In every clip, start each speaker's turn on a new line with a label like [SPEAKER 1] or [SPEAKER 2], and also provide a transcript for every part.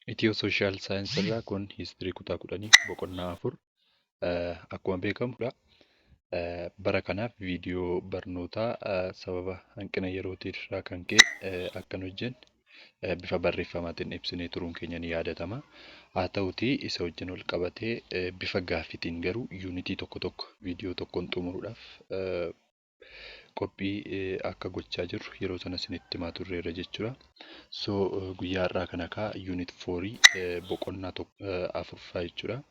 [SPEAKER 1] Ethio Social Science irraa kun history kutaa 10 boqonnaa 4 akkuma beekamudha. Bara kanaaf viidiyoo barnootaa sababa hanqina yerootiirraa kan ka'e akka hin hojjenne bifa barreeffamaatiin ibsinee turuun keenya ni yaadatama. Haa ta'uutii isa wajjin wal qabatee bifa gaaffiitiin garuu yuunitii tokko tokko viidiyoo tokkoon xumuruudhaaf qophii akka gochaa jirru yeroo sana isinitti himaa turreerra jechuudha. So guyyaa har'aa kana kaa unit 4 boqonnaa afuraffaa jechuudha.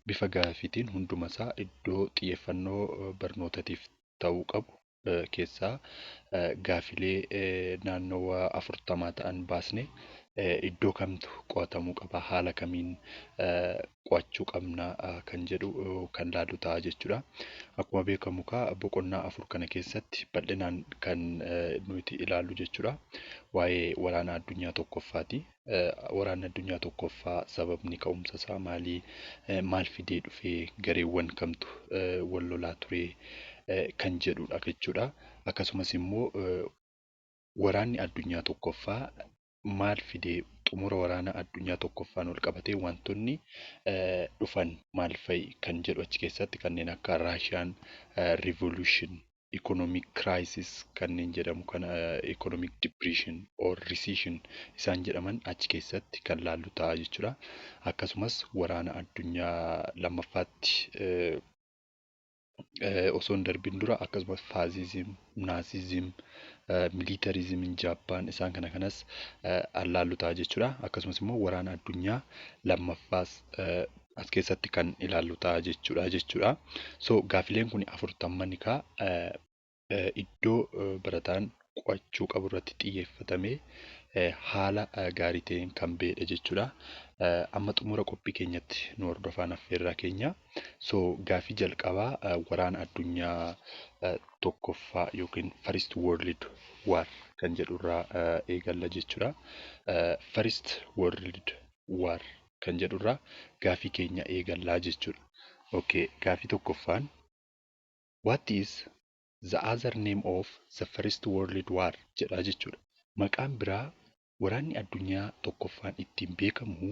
[SPEAKER 1] Bifa gaaffiitiin hundumasaa iddoo xiyyeeffannoo barnootatiif ta'uu qabu keessaa gaaffilee naannawaa 40 ta'an baasnee iddoo kamtu qo'atamuu qaba, haala kamiin qo'achuu qabna kan jedhu kan laallu ta'a jechuudha. Akkuma beekamu kaa boqonnaa 4 kana keessatti bal'inaan kan nuti ilaallu jechuudha. Waa'ee waraana addunyaa tokkoffaati. Waraanni addunyaa tokkoffaa sababni ka'umsa isaa maali? Maal fidee dhufee? Gareewwan kamtu wal lolaa ture? Kan jedhudha jechuudha. Akkasumas immoo waraanni addunyaa tokkoffaa maal fidee, xumura waraana addunyaa tokkoffaan wal qabatee wantoonni dhufan maal fa'i kan jedhu achi keessatti kanneen akka Russian Revolution, Economic Crisis kanneen jedhamu kana, Economic Depression or Recession isaan jedhaman achi keessatti kan laallu ta'a jechuudha. Akkasumas waraana addunyaa lammaffaatti osoo hin darbin dura akkasumas Fascism, Nazism, militarismiin Jaappaan isaan kana kanas laallu ta'a jechuudha. Akkasumas immoo waraana addunyaa lammaffaas as keessatti kan ilaallu ta'a jechuudha. So gaaffileen kun afurtamman kaa iddoo barataan qo'achuu qabu irratti xiyyeeffatamee haala gaarii ta'een kan bahedha jechuudha. Amma xumura qophii keenyatti nu hordofaan affeerraa keenya. So gaaffii jalqabaa waraana addunyaa tokkoffaa yookiin First World War kan jedhurraa eegalla jechuudha. First World War kan jedhurraa gaaffii keenya eegallaa jechuudha. Okay, gaaffii tokkoffaan, "What is the other name of the First World War?" jedha jechuudha. Maqaan biraa waraanni addunyaa tokkoffaan ittiin beekamu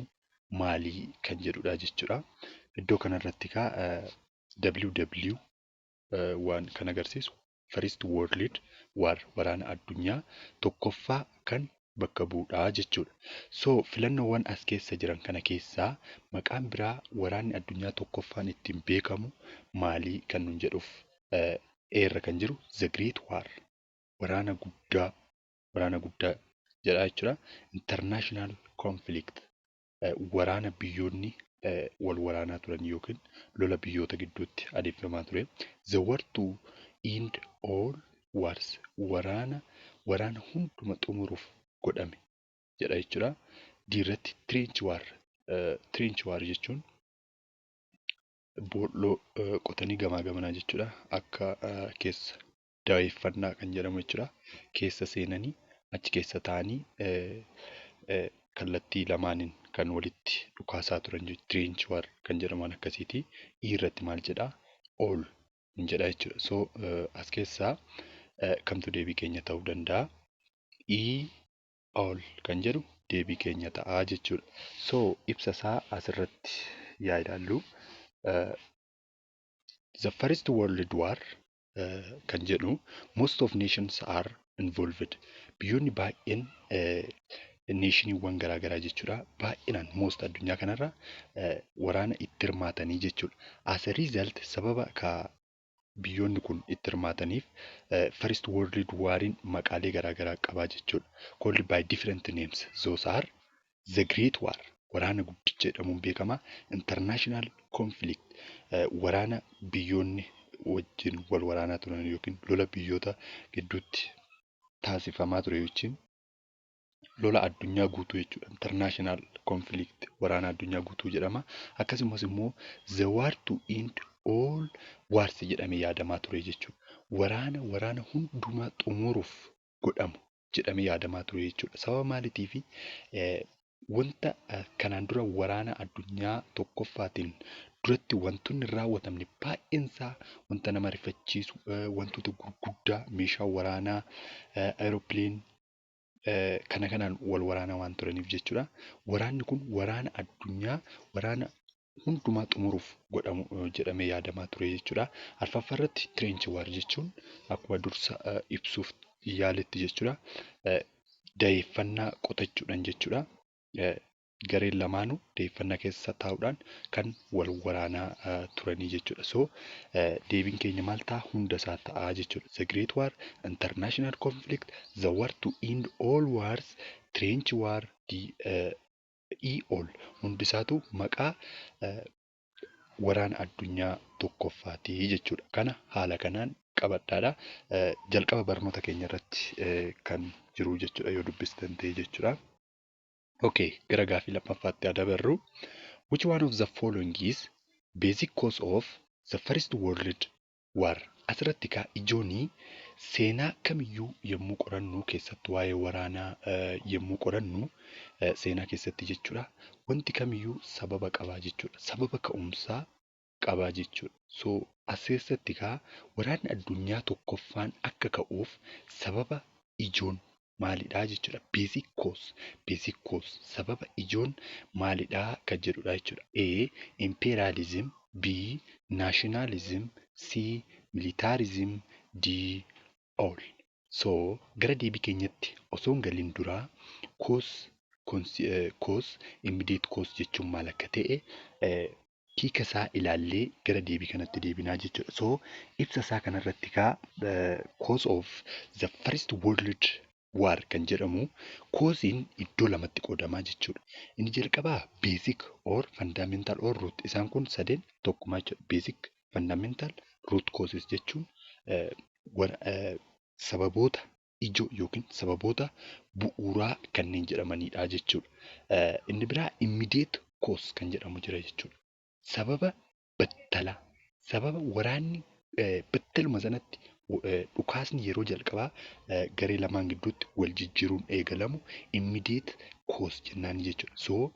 [SPEAKER 1] maalii kan jedhudha jechuudha. Iddoo kanarratti kaa WW waan kan agarsiisu First World War, waraana addunyaa tokkoffaa kan bakka bu'udha jechuudha. So filannoowwan as keessa jiran kana keessaa maqaan biraa waraanni addunyaa tokkoffaan ittiin beekamu maalii kan nun jedhuuf, A irra kan jiru The Great War, waraana guddaa jedha jechuudha. International Conflict, waraana biyyoonni wal waraanaa turan yookiin lola biyyoota gidduutti adeemsifamaa ture. The War to End All Wars, waraana waraana hunduma xumuruuf godhame jedha jechuudha. D irratti Trench War. Trench War jechuun boolloo qotanii gamaa gamanaa jechuudha. Akka keessa daayeffannaa kan jedhamu jechuudha. Keessa seenanii achi keessa taa'anii kallattii lamaaniin kan walitti dhukaasaa turan Trench War kan jedhaman akkasiiti. E irratti maal jedhaa? All jedha jechuudha. So as keessaa kamtu deebii keenya ta'uu danda'a? E, all kan jedhu deebii keenya ta'a jechuudha. So ibsa isaa asirratti yaa ilaallu. The First World War kan jedhu, most of nations are involved. Biyyoonni baay'een, nationiiwwan garaagaraa jechuudha. Baay'inaan most addunyaa kanarra waraana itti hirmaatanii jechuudha. As a result, sababa biyyoonni kun itti hirmaataniif First World War'n maqaalee garaagaraa qaba jechuudha. Called by different names. Those are The Great War, waraana guddicha jedhamuun beekama. International Conflict, waraana biyyoonni wajjin wal waraanaa turan yookiin lola biyyoota gidduutti taasifamaa ture wajjin lola addunyaa guutuu jechuudha. International Conflict, waraana addunyaa guutuu jedhama. Akkasumas immoo The War to End All Wars jedhamee yaadamaa ture jechuudha. Waraana waraana hundumaa xumuruuf godhamu jedhamee yaadamaa ture jechuudha. Sababa maaliitiifi? Wanta kanaan dura waraana addunyaa tokkoffaatiin duratti wantoonni hin raawwatamne baay'een isaa, wanta nama rifachiisu, wantoota gurguddaa, meeshaa waraanaa, aeroplane, Kana kanaan wal waraanaa waan turaniif jechuudha. Waraanni kun waraana addunyaa waraana hundumaa xumuruuf godhamu jedhamee yaadamaa ture jechuudha. Arfaffaa irratti Trench War jechuun akkuma dursa ibsuuf yaaletti jechuudha. Daheeffannaa qotachuudhaan jechuudha. Gareen lamaanuu daheeffannaa keessa taa'uudhaan kan wal waraanaa turanii jechuudha. So deebiin keenya maal ta'a? Hunda isaa ta'a jechuudha. The Great War, International Conflict, The War to End All Wars, Trench War, E all hundi isaatu maqaa waraana addunyaa tokkoffaati jechuudha. Kana haala kanaan qabadhaadha. Jalqaba barnoota keenya irratti kan jiru jechuudha yoo dubbistan ta'e jechuudha. Okay, gara gaafii lammaffaatti haa dabarru. Which one of the following is basic cause of the First World War? Asirratti kaa ijoonii seenaa kamiyyuu yommuu qorannu, keessattuu waa'ee waraanaa yommuu qorannu seenaa keessatti jechuudha. Wanti kamiyyuu sababa qabaa jechuudha. Sababa ka'umsaa qabaa jechuudha. So as keessatti kaa waraanni addunyaa tokkoffaan akka ka'uuf sababa ijoon maalidhaa jechuudha. Basic cause, basic cause, sababa ijoon maalidhaa kan jedhudha jechuudha. A. Imperialism, B. Nationalism, C. Militarism, D. All. So gara deebii keenyatti osoo hin galin duraa cause, immediate cause jechuun maal akka ta'e hiika isaa ilaallee gara deebii kanatti deebinaa jechuudha. So ibsa isaa kanarratti kaa cause of the First World War kan jedhamu causeiin iddoo lamatti qoodamaa jechuudha. Inni jalqabaa basic or fundamental or root, isaan kun sadeen tokkumaa jechuudha. Basic, fundamental, root causes jechuun sababoota ijoo yookiin sababoota bu'uuraa kanneen jedhamanidha jechuudha. Inni biraa immediate cause kan jedhamu jira jechuudha. Sababa battalaa, sababa waraanni battaluma sanatti dhukaasni yeroo jalqabaa garee lamaan gidduutti wal jijjiiruun eegalamu immediate cause jennaan jechuudha. So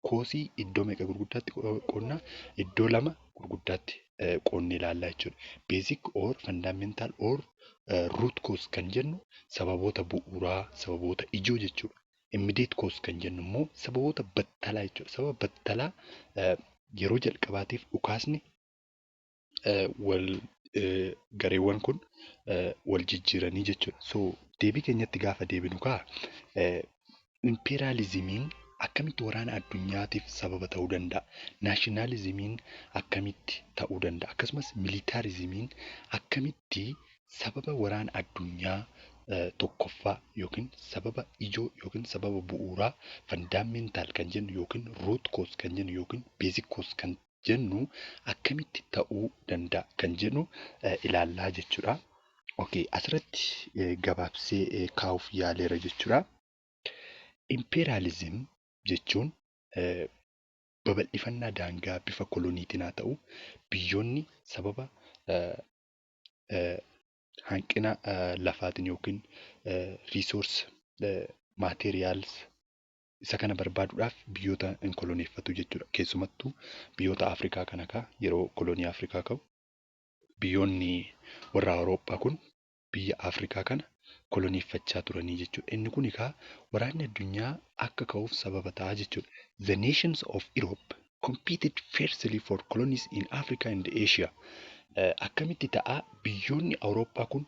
[SPEAKER 1] causeii iddoo meeqa gurguddaatti qoodna? Iddoo lama gurguddaatti qoodnee ilaalla jechuudha. Basic or fundamental or root cause kan jennu sababoota bu'uuraa, sababoota ijoo jechuudha. Immediate cause kan jennu immoo sababoota battalaa jechuudha. Sababa battalaa yeroo jalqabaatiif dhukaasni wal gareewwan kun wal jijjiiranii jechuudha. So deebii keenyatti gaafa deebinu kaa imperialismiin akkamitti waraana addunyaatiif sababa ta'uu danda'a? Nationalismiin akkamitti ta'uu danda'a? Akkasumas militarismiin akkamitti sababa waraana addunyaa tokkoffaa yookiin sababa ijoo yookiin sababa bu'uuraa fundamental kan jennu yookiin root cause kan jennu yookiin basic cause kan jennu akkamitti ta'uu danda'a kan jennu ilaallaa jechuudha. Okay, asirratti gabaabsee kaa'uuf yaaleera jechuudha. Imperialism jechuun babal'ifannaa daangaa bifa koloniitiin haa ta'u, biyyoonni sababa hanqina lafaatiin yookiin resource materials isa kana barbaaduudhaaf biyyoota hin koloneeffatu jechuudha. Keessumattuu biyyoota Afrikaa kana yeroo kolonii Afrikaa ka'u biyyoonni warra Awurooppaa kun biyya Afrikaa kana koloneeffachaa turanii jechuudha. Inni kun egaa waraanni addunyaa akka ka'uuf sababa ta'a jechuudha. The nations of Europe competed fiercely for colonies in Africa and Asia. Akkamitti ta'a? Biyyoonni Awurooppaa kun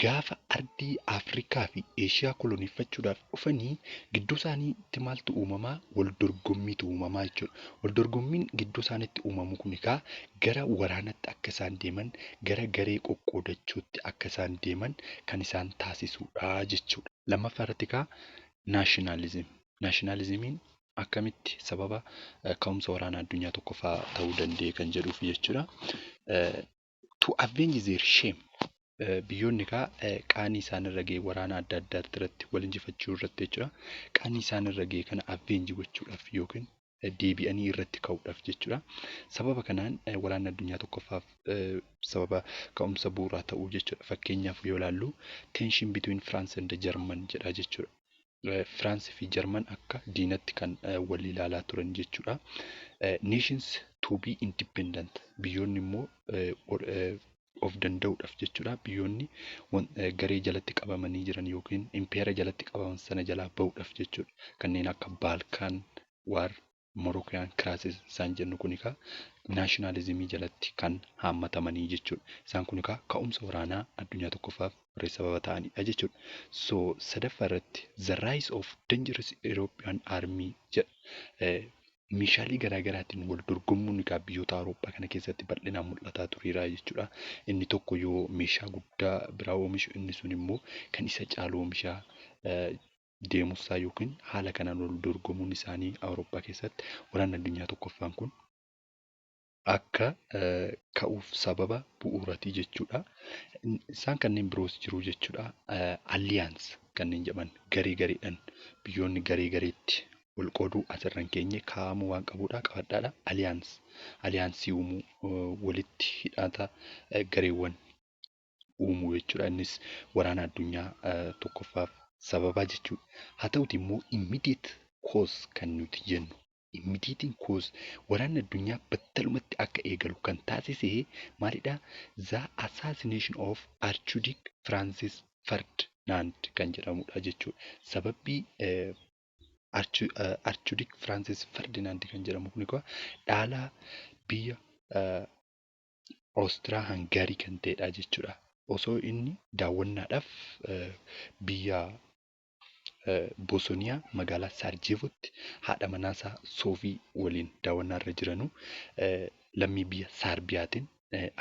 [SPEAKER 1] gaafa ardii Afrikaa fi Eeshiyaa koloneeffachuudhaaf dhufanii gidduu isaaniitti maaltu uumamaa? Wal dorgommiitu uumamaa jechuudha. Wal dorgommiin gidduu isaaniitti uumamu kun egaa gara waraanaatti akka isaan deeman, gara garee qoqqoodachuutti akka isaan deeman kan isaan taasisudha jechuudha. Lammaffaa irratti egaa nationalism. Nationalismiin akkamitti sababa ka'umsa waraana addunyaa tokkoffaa ta'uu danda'e kan jedhuuf jechuudha. To avenge their shame, biyyoonni egaa qaanii isaan irra gahe waraana adda addaa irratti wal injifachuu irratti jechuudha. Qaanii isaan irra gahe kana avenge gochuudhaaf yookiin deebi'anii irratti ka'uudhaaf jechuudha. Sababa kanaan waraanni addunyaa tokkoffaaf sababa ka'umsa bu'uuraa ta'uu jechuudha. Fakkeenyaaf yoo ilaallu, tension between France and German jedha jechuudha. Firaansii fi Jarman akka diinatti kan wal ilaalaa turan jechuudha. Nations to be independent, biyyoonni immoo Of danda'uudhaaf jechuudha. Biyyoonni garee jalatti qabamanii jiran yookiin impeera jalatti qabaman sana jalaa bahuudhaaf jechuudha. Kanneen akka Balkan War, Moroccan Crisis isaan jennu kun egaa nationalismii jalatti kan haammatamanii jechuudha. Isaan kun egaa ka'umsa waraanaa addunyaa tokkoffaaf warreen sababa ta'anidha jechuudha. So sadaffaa irratti "The rise of dangerous European army" jedha. Meeshaalee garaa garaatiin wal dorgomuun egaa biyyoota Awurooppaa kana keessatti bal'inaan mul'ataa tureera jechuudha. Inni tokko yoo meeshaa guddaa biraa oomishu, inni sun immoo kan isa caalu oomishaa deemuusaa yookiin haala kanaan wal dorgomuun isaanii Awurooppaa keessatti waraanni addunyaa tokkoffaan kun akka ka'uuf sababa bu'uuraati jechuudha. Isaan kanneen biroos jiru jechuudha. Alliance kanneen jedhaman, garee gareedhaan biyyoonni garee gareetti wal qooduu asirra hin keenye kaa'amuu waan qabudha. Qabadhaadha. Alliance, allianceii uumuu, walitti hidhata gareewwan uumuu jechuudha. Innis waraana addunyaa tokkoffaaf sababa jechuudha. Haa ta'uutii immoo immediate cause kan nuti jennu, immediate cause waraanni addunyaa battalumatti akka eegalu kan taasise maalidhaa? The assassination of Archduke Francis Ferdinand kan jedhamudha jechuudha. Sababii Archduke Francis Ferdinand kan jedhamu kun egaa dhaalaa biyya Oostiriyaa Hangaarii kan ta'edha jechuudha. Osoo inni daawwannaadhaaf biyya Boosoniyaa magaalaa Saarjeevootti haadha manaasaa Soofii waliin daawwannaa irra jiranuu lammii biyya Saarbiyaatiin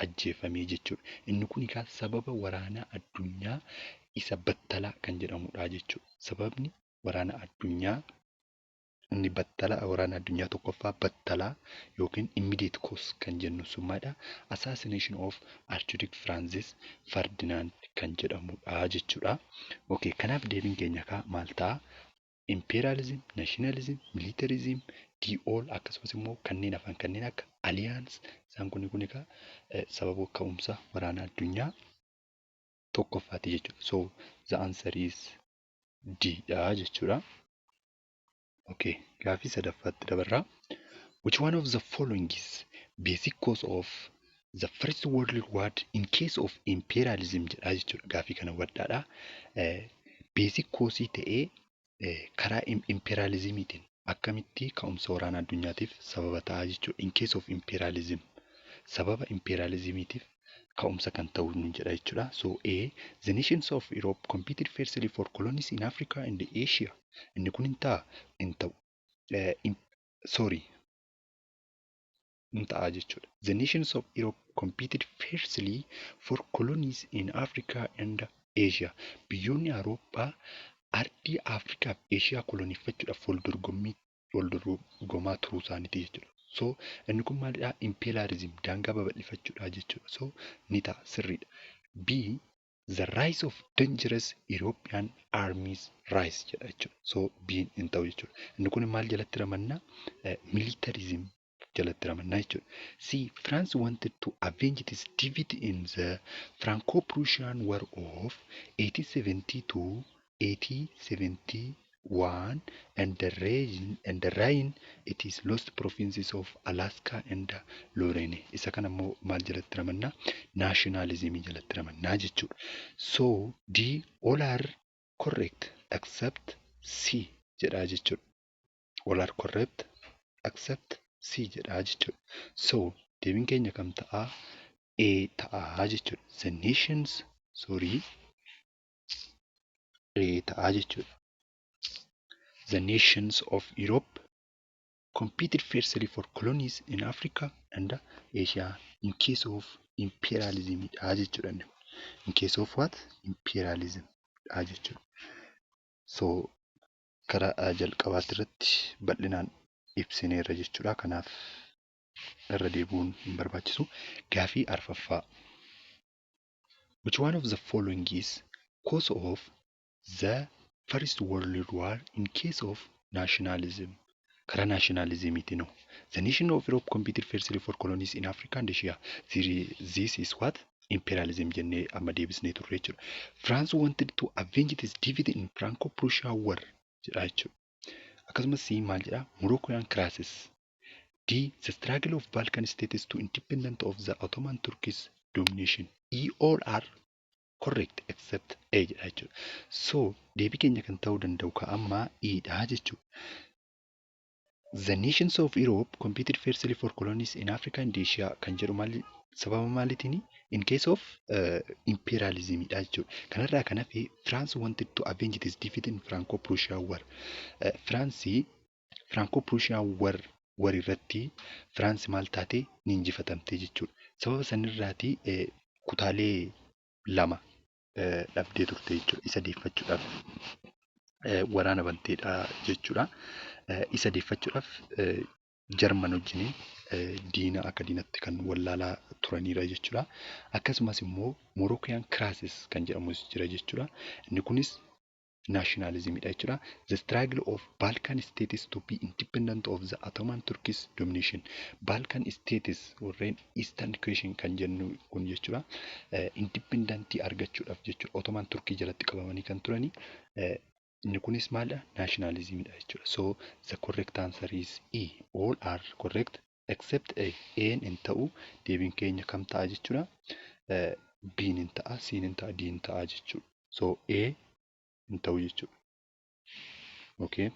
[SPEAKER 1] ajjeefame jechuudha. Inni kun egaa sababa waraana addunyaa isa battalaa kan jedhamudha jechuudha. Sababni waraana addunyaa inni battalaa, waraana addunyaa tokkoffaa battalaa yookiin immediate cause kan jennu sun maalidhaa? Assassination of Archduke Francis Ferdinand kan jedhamudha jechuudha. Okay, kanaaf deebiin keenya kaa maal ta'a? Imperialism, nationalism, militarism, D, all, akkasumas immoo kanneen hafan kanneen akka alliance, isaan kun egaa sababa ka'umsa waraana addunyaa tokkoffaati jechuudha. So the answer is D dha jechuudha. Okay, gaaffii sadaffaatti dabarraa. Which one of the following is basic cause of the First World War in case of imperialism jedha jechuudha. Gaaffii kana hubadhaadha. Basic cause ta'ee karaa imperialismiitiin akkamitti ka'umsa waraana addunyaatiif sababa ta'a jechuudha. In case of imperialism, sababa imperialismiitiif ka'umsa kan ta'u nu jedha jechuudha. So A, the nations of Europe competed fiercely for colonies in Africa and Asia. Inni kun hin ta'a, hin ta'u. Sorry, hin ta'a jechuudha. The nations of Europe competed fiercely for colonies in Africa and Asia. Biyyoonni Awurooppaa ardii Afrikaa fi Eeshiyaa koloneeffachuudhaaf wal dorgommii wal dorgomaa turuu isaaniiti jechuudha. So inni kun maalidhaa? Imperialism, daangaa babal'ifachuudha jechuudha. So ni ta'a, sirriidha. B, the rise of dangerous European armies rise jedha jechuudha. So B hin ta'u jechuudha. Inni kun maal jalatti ramannaa? Militarism jalatti ramannaa jechuudha. C, France wanted to avenge its defeat in the Franco-Prussian War of 1870 1871 and the Rhine it is lost provinces of Alsace and Lorraine. Isa kana immoo maal jalatti ramannaa? Nationalism jalatti ramannaa jechuudha. So D, all are correct except C jedhaa jechuudha. All are correct except C jedhaa jechuudha. So deebiin keenya kam ta'aa? A ta'aa jechuudha. The nations, sorry, A ta'aa jechuudha. The nations of Europe competed fiercely for colonies in Africa and Asia in case of imperialism dha jechuudha. In case of what? Imperialism dha jechuudha. So karaa jalqabaatti irratti bal'inaan ibsineerra jechuudha. Kanaaf irra deebi'uun hin barbaachisu. Gaafii arfaffaa. Which one of the following is cause of the First World War in case of nationalism? Karaa nationalismiitiin hoo? The nation of Europe competed fiercely for colonies in Africa and Asia. This is what? Imperialism jennee amma deebisnee turre jechuudha. France wanted to avenge its defeat in Franco-Prussian War jedha jechuudha. Akkasumas C maal jedhaa? Moroccan Crisis. D, the struggle of Balkan states to independent of the Ottoman Turkish domination. E all are correct except A jedha jechuudha. So deebii keenya kan ta'uu danda'u ka'ammaa E dha jechuudha. The nations of Europe competed fiercely for colonies in Africa and Asia kan jedhu maali? Sababa maaliitiin? In case of imperialism dha jechuudha. Kanarraa kan hafe France wanted to avenge its defeat in Franco-Prussian War. France Franco-Prussian War irratti France maal taate ni injifatamte jechuudha. Sababa sanirraatii kutaalee lama dhabdee turte jechuudha. Isa deeffachuudhaaf waraana banteedha jechuudha. Isa deeffachuudhaaf Jarman wajjin diina akka diinatti kan wallaalaa turanidha jechuudha. Akkasumas immoo Moroccan Crisis kan jedhamus jira jechuudha. Inni kunis nationalismidha jechuudha. The struggle of Balkan states to be independent of the Ottoman Turkish domination. Balkan states warreen Eastern Question kan jennu kun jechuudha. Independentii argachuudhaaf jechuudha. Ottoman Turkii jalatti qabamanii kan turani. Inni kunis maalidha? Nationalismidha jechuudha. So the correct answer is E. All are correct except A. A'n hin ta'u, deebiin keenya kam ta'a jechuudha? B'n hin ta'a, C'n hin ta'a, D'n ta'a jechuudha. So A hin ta'u jechuudha. Okay.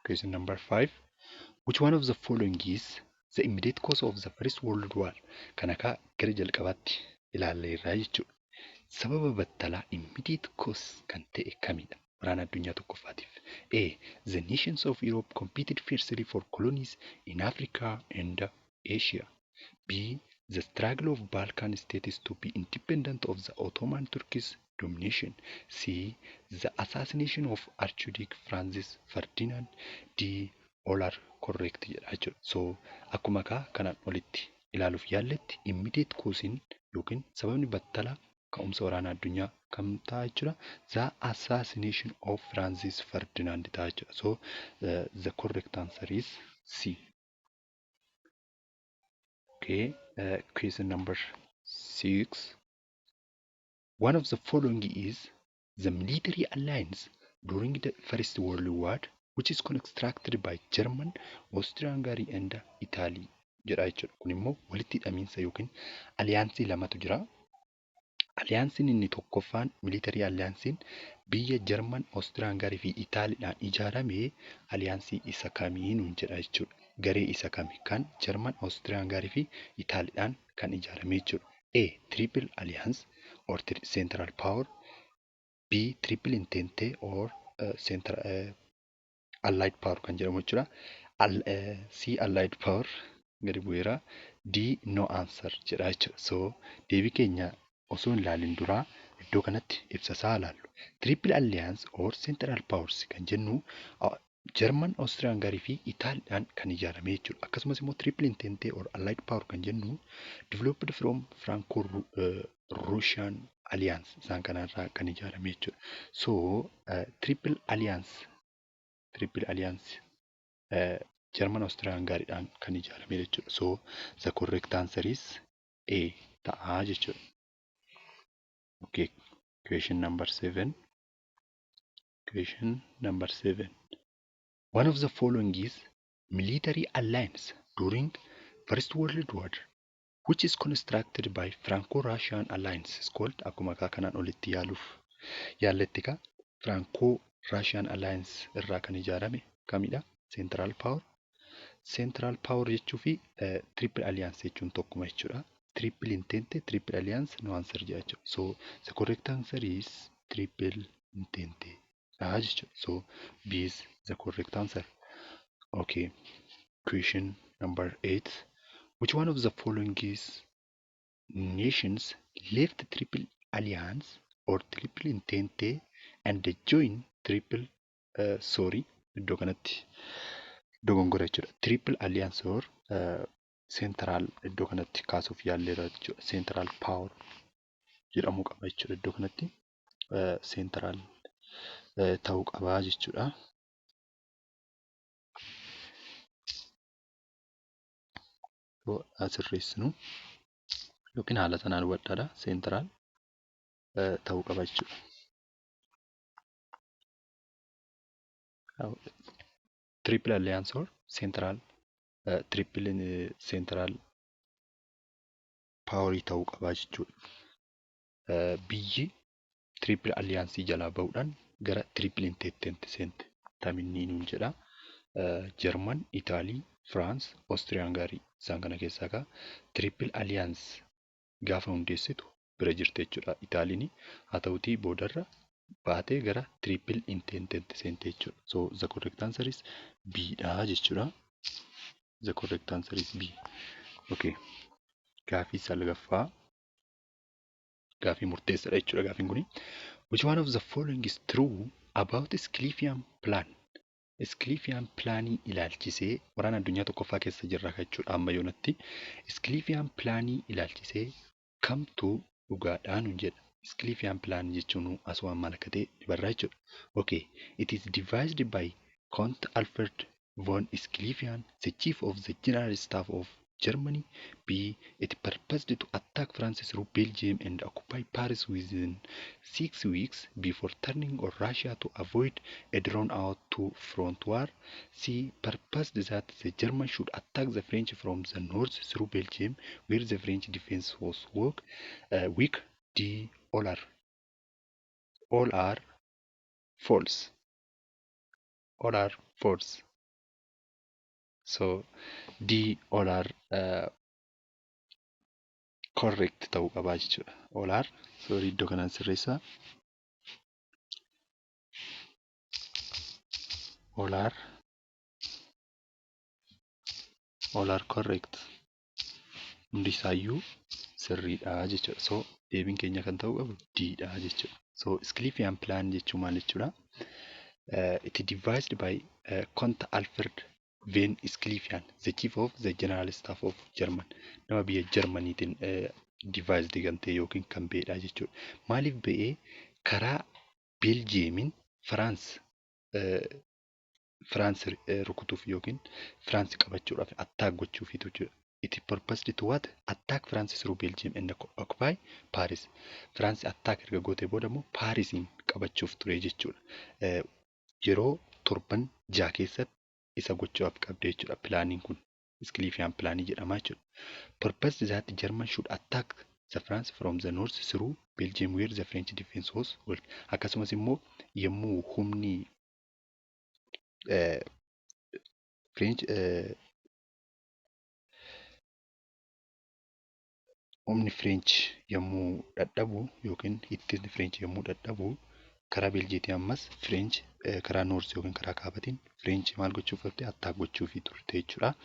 [SPEAKER 1] Question number 5. Which one of the following is the immediate cause of the First World War? Kana kaa gara jalqabaatti ilaalleerraa jechuudha. Sababa battalaa immediate cause kan ta'e kamidha? Waraana addunyaa tokkoffaatiif. A. The nations of Europe competed fiercely for colonies in Africa and Asia. B. The struggle of Balkan states to be independent of the Ottoman Turkish domination. C. The assassination of Archduke Francis Ferdinand. D. All are correct jedha jechuudha. So akkuma kaa kanaan olitti ilaaluuf yaalletti immediate causein yookiin sababni battalaa ka'umsa waraana addunyaa kam ta'a jechuudha? The assassination of Francis Ferdinand ta'a jechuudha. So the correct answer is C. Okay, question number 6. One of the following is the military alliance during the First World War which is constructed by German, Austria-Hungary and Italy jedha jechuudha. Kun immoo walitti hidhamiinsa yookiin allianceii lamatu jira. Allianceiin inni tokkoffaan military allianceiin biyya Jarman, Austria-Hungary fi Itaaliidhaan ijaarame allianceii isa kamii nuun jedha jechuudha. Garee isa kami kan Jarman, Austria-Hungary fi Itaaliidhaan kan ijaarame jechuudha. A. Triple Alliance or Central Power. B. Triple Entente or Central Allied Power kan jedhamu jechuudha. C. Allied Power gadi bu'eera. D. No answer jedha jechuudha. So deebii keenya osoo hin ilaalin duraa iddoo kanatti ibsa isaa ilaallu. Triple Alliance or Central Powers kan jennu Jarman, Austria-Hungary fi Itaaliidhaan kan ijaarame jechuudha. Akkasumas immoo Triple Entente or Allied Power kan jennu developed from Franco-Russian Alliance isaan kanarraa kan ijaarame jechuudha. So Triple Alliance Jarman, Austria-Hungariidhaan kan ijaarame jechuudha. So the correct answer is A ta'a jechuudha. Okay, question number 7. Question number 7. One of the following is military alliance during First World War which is constructed by Franco-Russian Alliance is called. Akkuma kanaan olitti yaaluuf yaalletti ka Franco-Russian Alliance irraa kan ijaarame kamidha? Central Power. Central Power jechuu fi Triple Alliance jechuun tokkuma jechuudha. Triple Entente, Triple Alliance, no answer jedha jechuudha. So the correct answer is Triple Entente dha jechuudha. So B is the correct answer. Okay. Question number 8. Which one of the following is nations left Triple Alliance or Triple Entente and join Triple sorry, iddoo kanatti dogongora jechuudha. Triple Alliance or Central iddoo kanatti kaasuuf yaalleera jechuudha. Central Power jedhamuu qaba jechuudha iddoo kanatti. Central ta'uu qaba jechuudha. Sirreessinu yookiin haala sanaan hubadhaadha. Central ta'uu qaba jechuudha. Triple Alliance or Central Triple Central Powerii ta'uu qabaa jechuudha. Biyyi Triple Allianceii jalaa bahuudhaan gara Triple Entente seente taminni nuun jedha. Jarman, Itaalii, Firaans, Oostiriyaa Hangaarii isaan kana keessaa egaa Triple Alliance gaafa hundeessitu bira jirti jechuudha Itaaliin. Haa ta'utii boodarra baatee gara Triple Entente seente jechuudha. So the correct answer is B dha jechuudha. The correct answer is B. Okay. Gaafii salgaffaa, gaafii murteessaadha jechuudha gaafiin kuni. Which one of the following is true about Schlieffen Plan? Schlieffen Planii ilaalchisee waraana addunyaa tokkoffaa keessa jirra jechuudha amma yoonatti. Schlieffen Planii ilaalchisee kamtu dhugaadhaa nuun jedha. Schlieffen Plan jechuun asumaan maal akka ta'e ni barraa jechuudha. Okay. It is devised by Count Alfred von Schlieffen, the chief of the general staff of Germany. B. It purposed to attack France through Belgium and occupy Paris within 6 weeks before turning on Russia to avoid a drawn-out two-front war. C. Purposed that the Germans should attack the French from the north through Belgium, where the French defense was weak. D. All are false. All are false. So D, all are correct ta'uu qabaa jechuudha. All are, sorry, iddoo kanaan sirreessaa. All are correct. Hundi isaayyuu sirriidha jechuudha. So deebiin keenya kan ta'uu qabu D dha jechuudha. So Schlieffen Plan jechuun maal jechuudha? It devised by Count Alfred von Schlieffen, the chief of the general staff of German. Nama biyya Jarmaniitiin devised kan ta'e yookiin kan ba'edha jechuudha. Maaliif ba'ee? Karaa Beeljiyeemiin Firaans rukutuuf yookiin Firaans qabachuudhaaf attack gochuufiitu jechuudha. It purposed to what? Attack France through Belgium and occupy Paris. France attack erga gootee booda immoo Paarisiin qabachuuf ture jechuudha. Yeroo torban 6 keessatti isa gochuudhaaf qabde jechuudha planiin kun. Schlieffen planii jedhama jechuudha. Purpose that German should attack the France from the north through Belgium, where the French defense was weak. Akkasumas immoo yommuu humni French humni French yommuu dadhabu yookiin ittisni French yommuu dadhabu karaa Beeljiyeetiin ammas French karaa north yookiin karaa kaabatiin French maal gochuuf turte? Attack gochuufii turte jechuudha.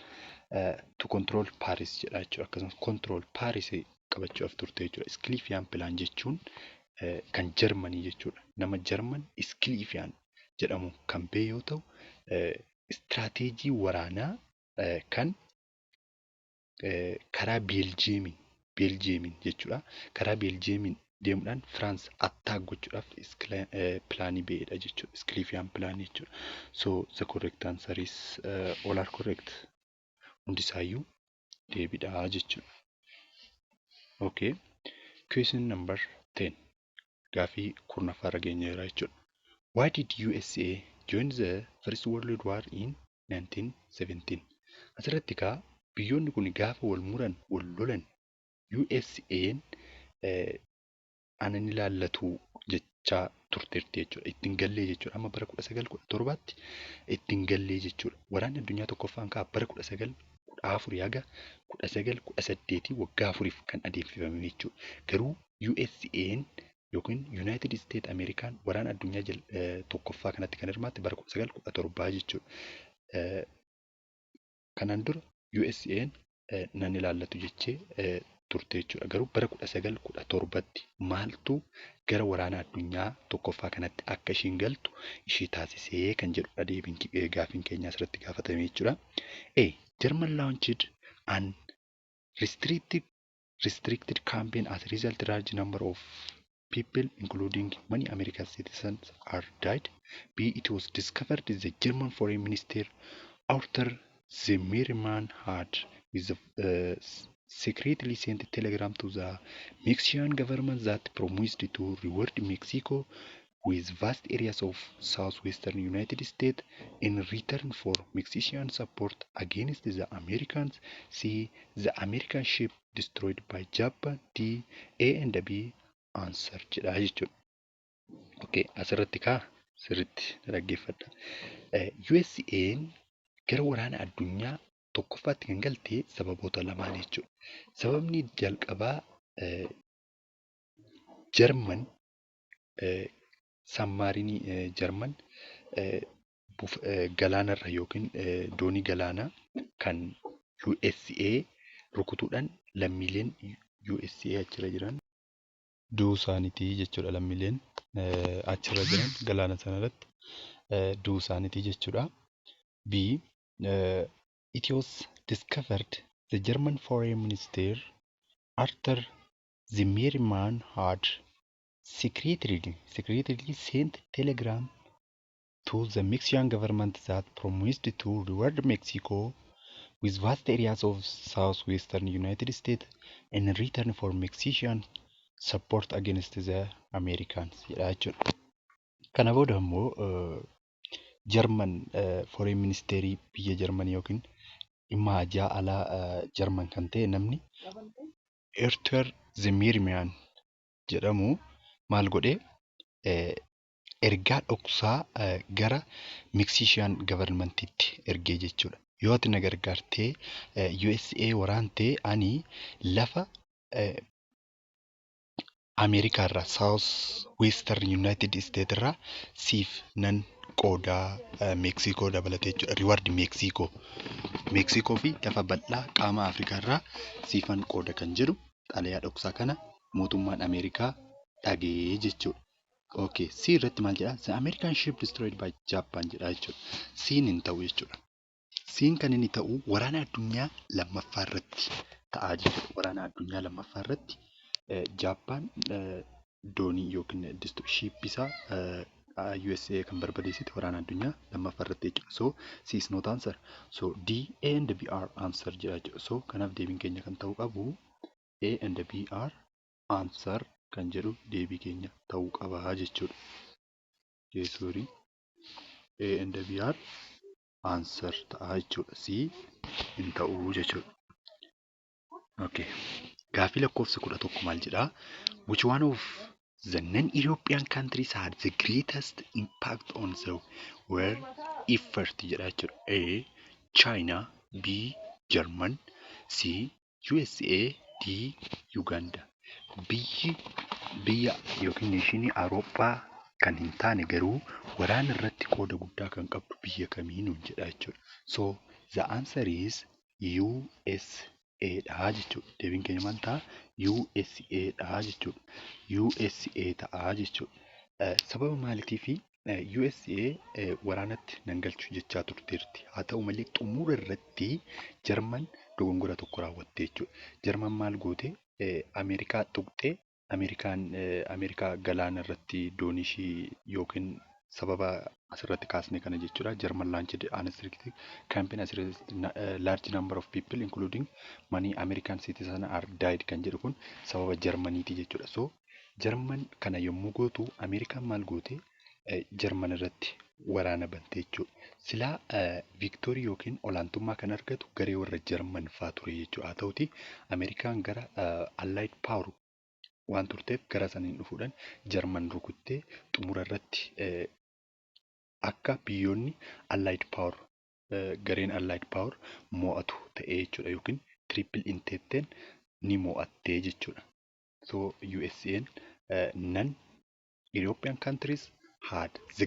[SPEAKER 1] To control Paris jedha jechuudha. Akkasumas control Paris qabachuudhaaf turte jechuudha. Schlieffen Plan jechuun kan Jarmanii jechuudha. Nama Jarman Schlieffen jedhamu kan ba'e yoo ta'u, istiraateejii waraanaa kan karaa Beeljiyeemiin jechuudha. Karaa Beeljiyeemiin deemuudhaan Firaans attack gochuudhaaf planii ba'edha jechuudha. Schlieffen planii jechuudha. So the correct answer is all are correct. Hundisaayyuu deebiidha jechuudha. Okay. Question number 10. Gaafii 10ffaarra geenyeerra jechuudha. Why did USA join the First World War in 1917? Asirratti kaa biyyoonni kun gaafa wal muran, wal lolan, USA'n anan ilaallatu jechaa turteerti jechuudha. Ittiin gallee jechuudha. Amma bara 1917tti ittiin gallee jechuudha. Waraanni addunyaa tokkoffaan kaa bara 1914 haga 1918 waggaa 4f kan adeemsifame jechuudha. Garuu USA'n yookiin United States Ameerikaan waraana addunyaa tokkoffaa kanatti kan hirmaatte bara 1917 jechuudha. Kanaan dura USA'n nan ilaallatu jechee turte jechuudha. Garuu bara 1917tti maaltu gara waraana addunyaa tokkoffaa kanatti akka ishiin galtu ishee taasisee kan jedhudha deebiin gaaffiin keenya asirratti gaafatame jechuudha. A. German launched an restricted campaign. As a result, large number of people, including many American citizens, are died. B. It was discovered the German Foreign Minister Arthur Zimmermann had with the, secretly sent a telegram to the Mexican government that promised to reward Mexico with vast areas of southwestern United States in return for Mexican support against the Americans. C. The American ship destroyed by Japan. D. A and B answer jedha jechuudha. Okay, asirratti kaa sirriitti dhaggeeffadha. USA'n gara waraana addunyaa tokkoffaatti kan galte sababoota lamaan jechuudha. Sababni jalqabaa Jarman submarine Jarman galaanarra yookiin doonii galaanaa kan USA rukutuudhaan lammiileen USA achirra jiran du'uu isaaniiti jechuudha. Lammiileen achirra jiran galaana sanarratti du'uu isaaniiti jechuudha. B. It was discovered the German foreign minister Arthur Zimmermann had secretly sent telegram to the Mexican government that promised to reward Mexico with vast areas of southwestern United States in return for Mexican support against the Americans jedha jechuudha. Kana booda immoo Jarman foreign ministeerii biyya Jarmanii yookiin dhimma haajaa alaa Jarman kan ta'e namni Arthur Zimmermann jedhamu maal godhee, ergaa dhoksaa gara Mexican governmentiitti ergee jechuudha. Yoo ati na gargaartee USA waraante, ani lafa Ameerikaarraa, South Western United States irraa siif nan qoodaa, Meeksikoo dabalatee jechuudha. Reward Meeksikoo. Meeksikoo fi lafa bal'aa qaama Afrikaarraa siifan qooda kan jedhu xalayaa dhoksaa kana mootummaan Ameerikaa dhaga'ee jechuudha. Okay. C irratti maal jedhaa? "The American ship destroyed by Japan" jedha jechuudha. C'n hin ta'u jechuudha. C'n kan inni ta'u waraana addunyaa lammaffaa irratti ta'aa jechuudha. Waraana addunyaa lammaffaa irratti Jaappaan doonii yookiin ship isaa USA kan barbadeessite waraana addunyaa lammaffaa irratti jechuudha. So C is not answer. So D, A and B are answer jedha jechuudha. So kanaaf deebiin keenya kan ta'uu qabu A and B are answer kan jedhu deebii keenya ta'uu qaba jechuudha. Sorry. A and B are answer ta'a jechuudha. C hin ta'uu jechuudha. Okay. Gaaffii lakkoofsa 11 maal jedhaa? Which one of the non-European countries had the greatest impact on the war effort jedha jechuudha. A. China, B. German, C. USA, D. Uganda. Biyyi biyya yookiin nation Awurooppaa kan hin taane garuu waraana irratti qooda guddaa kan qabdu biyya kamii nuun jedha jechuudha. So the answer is USA dha jechuudha. Deebiin keenya maal ta'a? USA dha jechuudha. USA ta'a jechuudha. Sababa maaliitiifi USA waraanatti nan galchu jechaa turteerti. Haa ta'u malee, xumura irratti Jarman dogongora tokko raawwatte jechuudha. Jarman maal goote? Ameerikaa tuqxee, Ameerikaan Ameerikaa galaana irratti doonii ishii yookiin sababa asirratti kaasne kana jechuudha. German launched unrestricted campaign asirratti large number of people, including many American citizens, are died kan jedhu kun sababa Jarmaniiti jechuudha. So Jarman kana yommuu gootu, Ameerikaan maal goote? Jarman irratti waraana bante jechuudha. Silaa victory yookiin olaantummaa kan argatu garee warra Jarman fa'aa ture jechuudha. Haa ta'utii, Ameerikaan gara Allied Power waan turteef gara saniin dhufuudhaan Jarman rukuttee xumura irratti akka biyyoonni Allied Power, gareen Allied Power mo'atu ta'ee jechuudha yookiin Triple Ententeen ni mo'attee jechuudha. So USA'n non European countries had the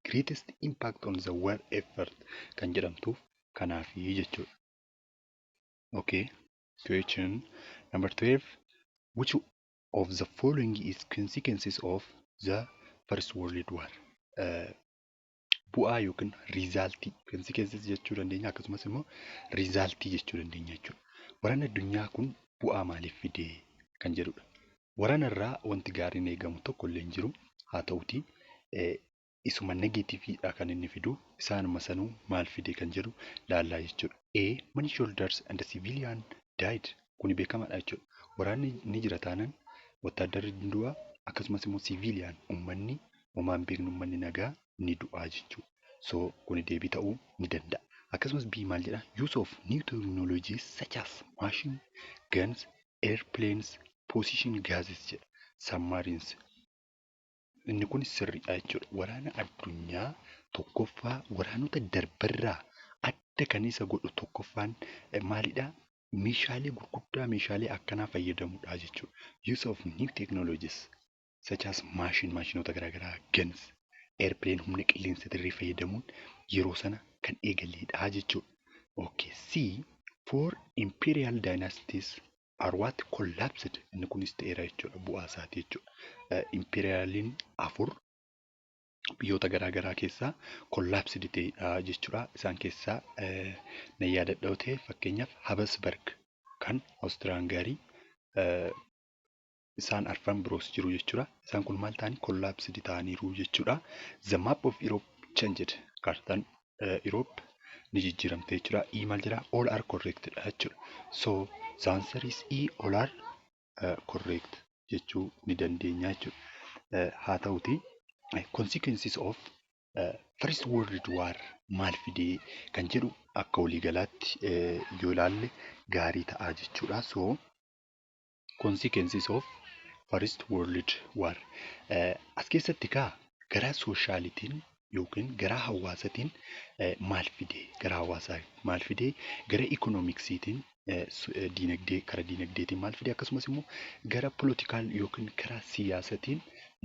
[SPEAKER 1] greatest impact on the war effort kan jedhamtuuf kanaafi jechuudha. Okay, question number 12. Which of the following is consequences of the First World War? Bu'aa yookiin result, consequences jechuu dandeenya, akkasumas immoo result jechuu dandeenya jechuudha. Waraanni addunyaa kun bu'aa maaliif fide kan jedhudha. Waraana irraa wanti gaariin eegamu tokko illee hin jiru. Haa ta'utii, isuma negativeiidha kan inni fidu, isaanuma sanuu maal fide kan jedhu laallaa jechuudha. A. Many soldiers and civilian died. Kuni beekamaadha jechuudha. Waraanni ni jira taanaan wattaaddarri ni du'a, akkasumas immoo civilian uummanni Homaa hin beeknu, uummanni nagaa ni du'aa jechuudha. So kuni deebii ta'uu ni danda'a. Akkasumas B maal jedhaa? Use of new technologies such as machine guns, airplanes, poison gases jedha. Submarines. Inni kun sirriidha jechuudha. Waraana addunyaa tokkoffaa waraanota darbarraa adda kan isa godhu tokkoffaan maalidhaa? Meeshaalee gurguddaa, meeshaalee akkanaa fayyadamuudha jechuudha. Use of new technologies such as machine, maashinoota garaagaraa, guns, airplane, humna qilleensa dirree fayyadamuun yeroo sana kan eegaledha jechuudha. Okay, C, four imperial dynasties are what collapsed. Inni kunis ta'eera jechuudha, bu'aa isaati jechuudha. Imperialiin afur biyyoota garaagaraa keessaa collapsed ta'edha jechuudha. Isaan keessaa nan yaadadha yoo ta'e, fakkeenyaaf Habsburg kan Awustiraangarii, isaan arfan biroos jiru jechuudha. Isaan kun maal ta'anii? Collapsed ta'aniiru jechuudha. The map of Europe changed. Kaartaan Europe ni jijjiiramte jechuudha. E maal jedhaa? All are correct dha jechuudha. So the answer is E, all are correct jechuu ni dandeenya jechuudha. Haa ta'uti, consequences of First World War maal fidee kan jedhu akka waliigalaatti yoo ilaalle gaarii ta'a jechuudha. So consequences of First World War as keessatti kaa gara socialitiin yookiin gara hawaasatiin maal fidee, gara hawaasaa maal fidee, gara economicsiitiin, diinagdee, karaa diinagdeetiin maal fidee, akkasumas immoo gara political yookiin karaa siyaasatiin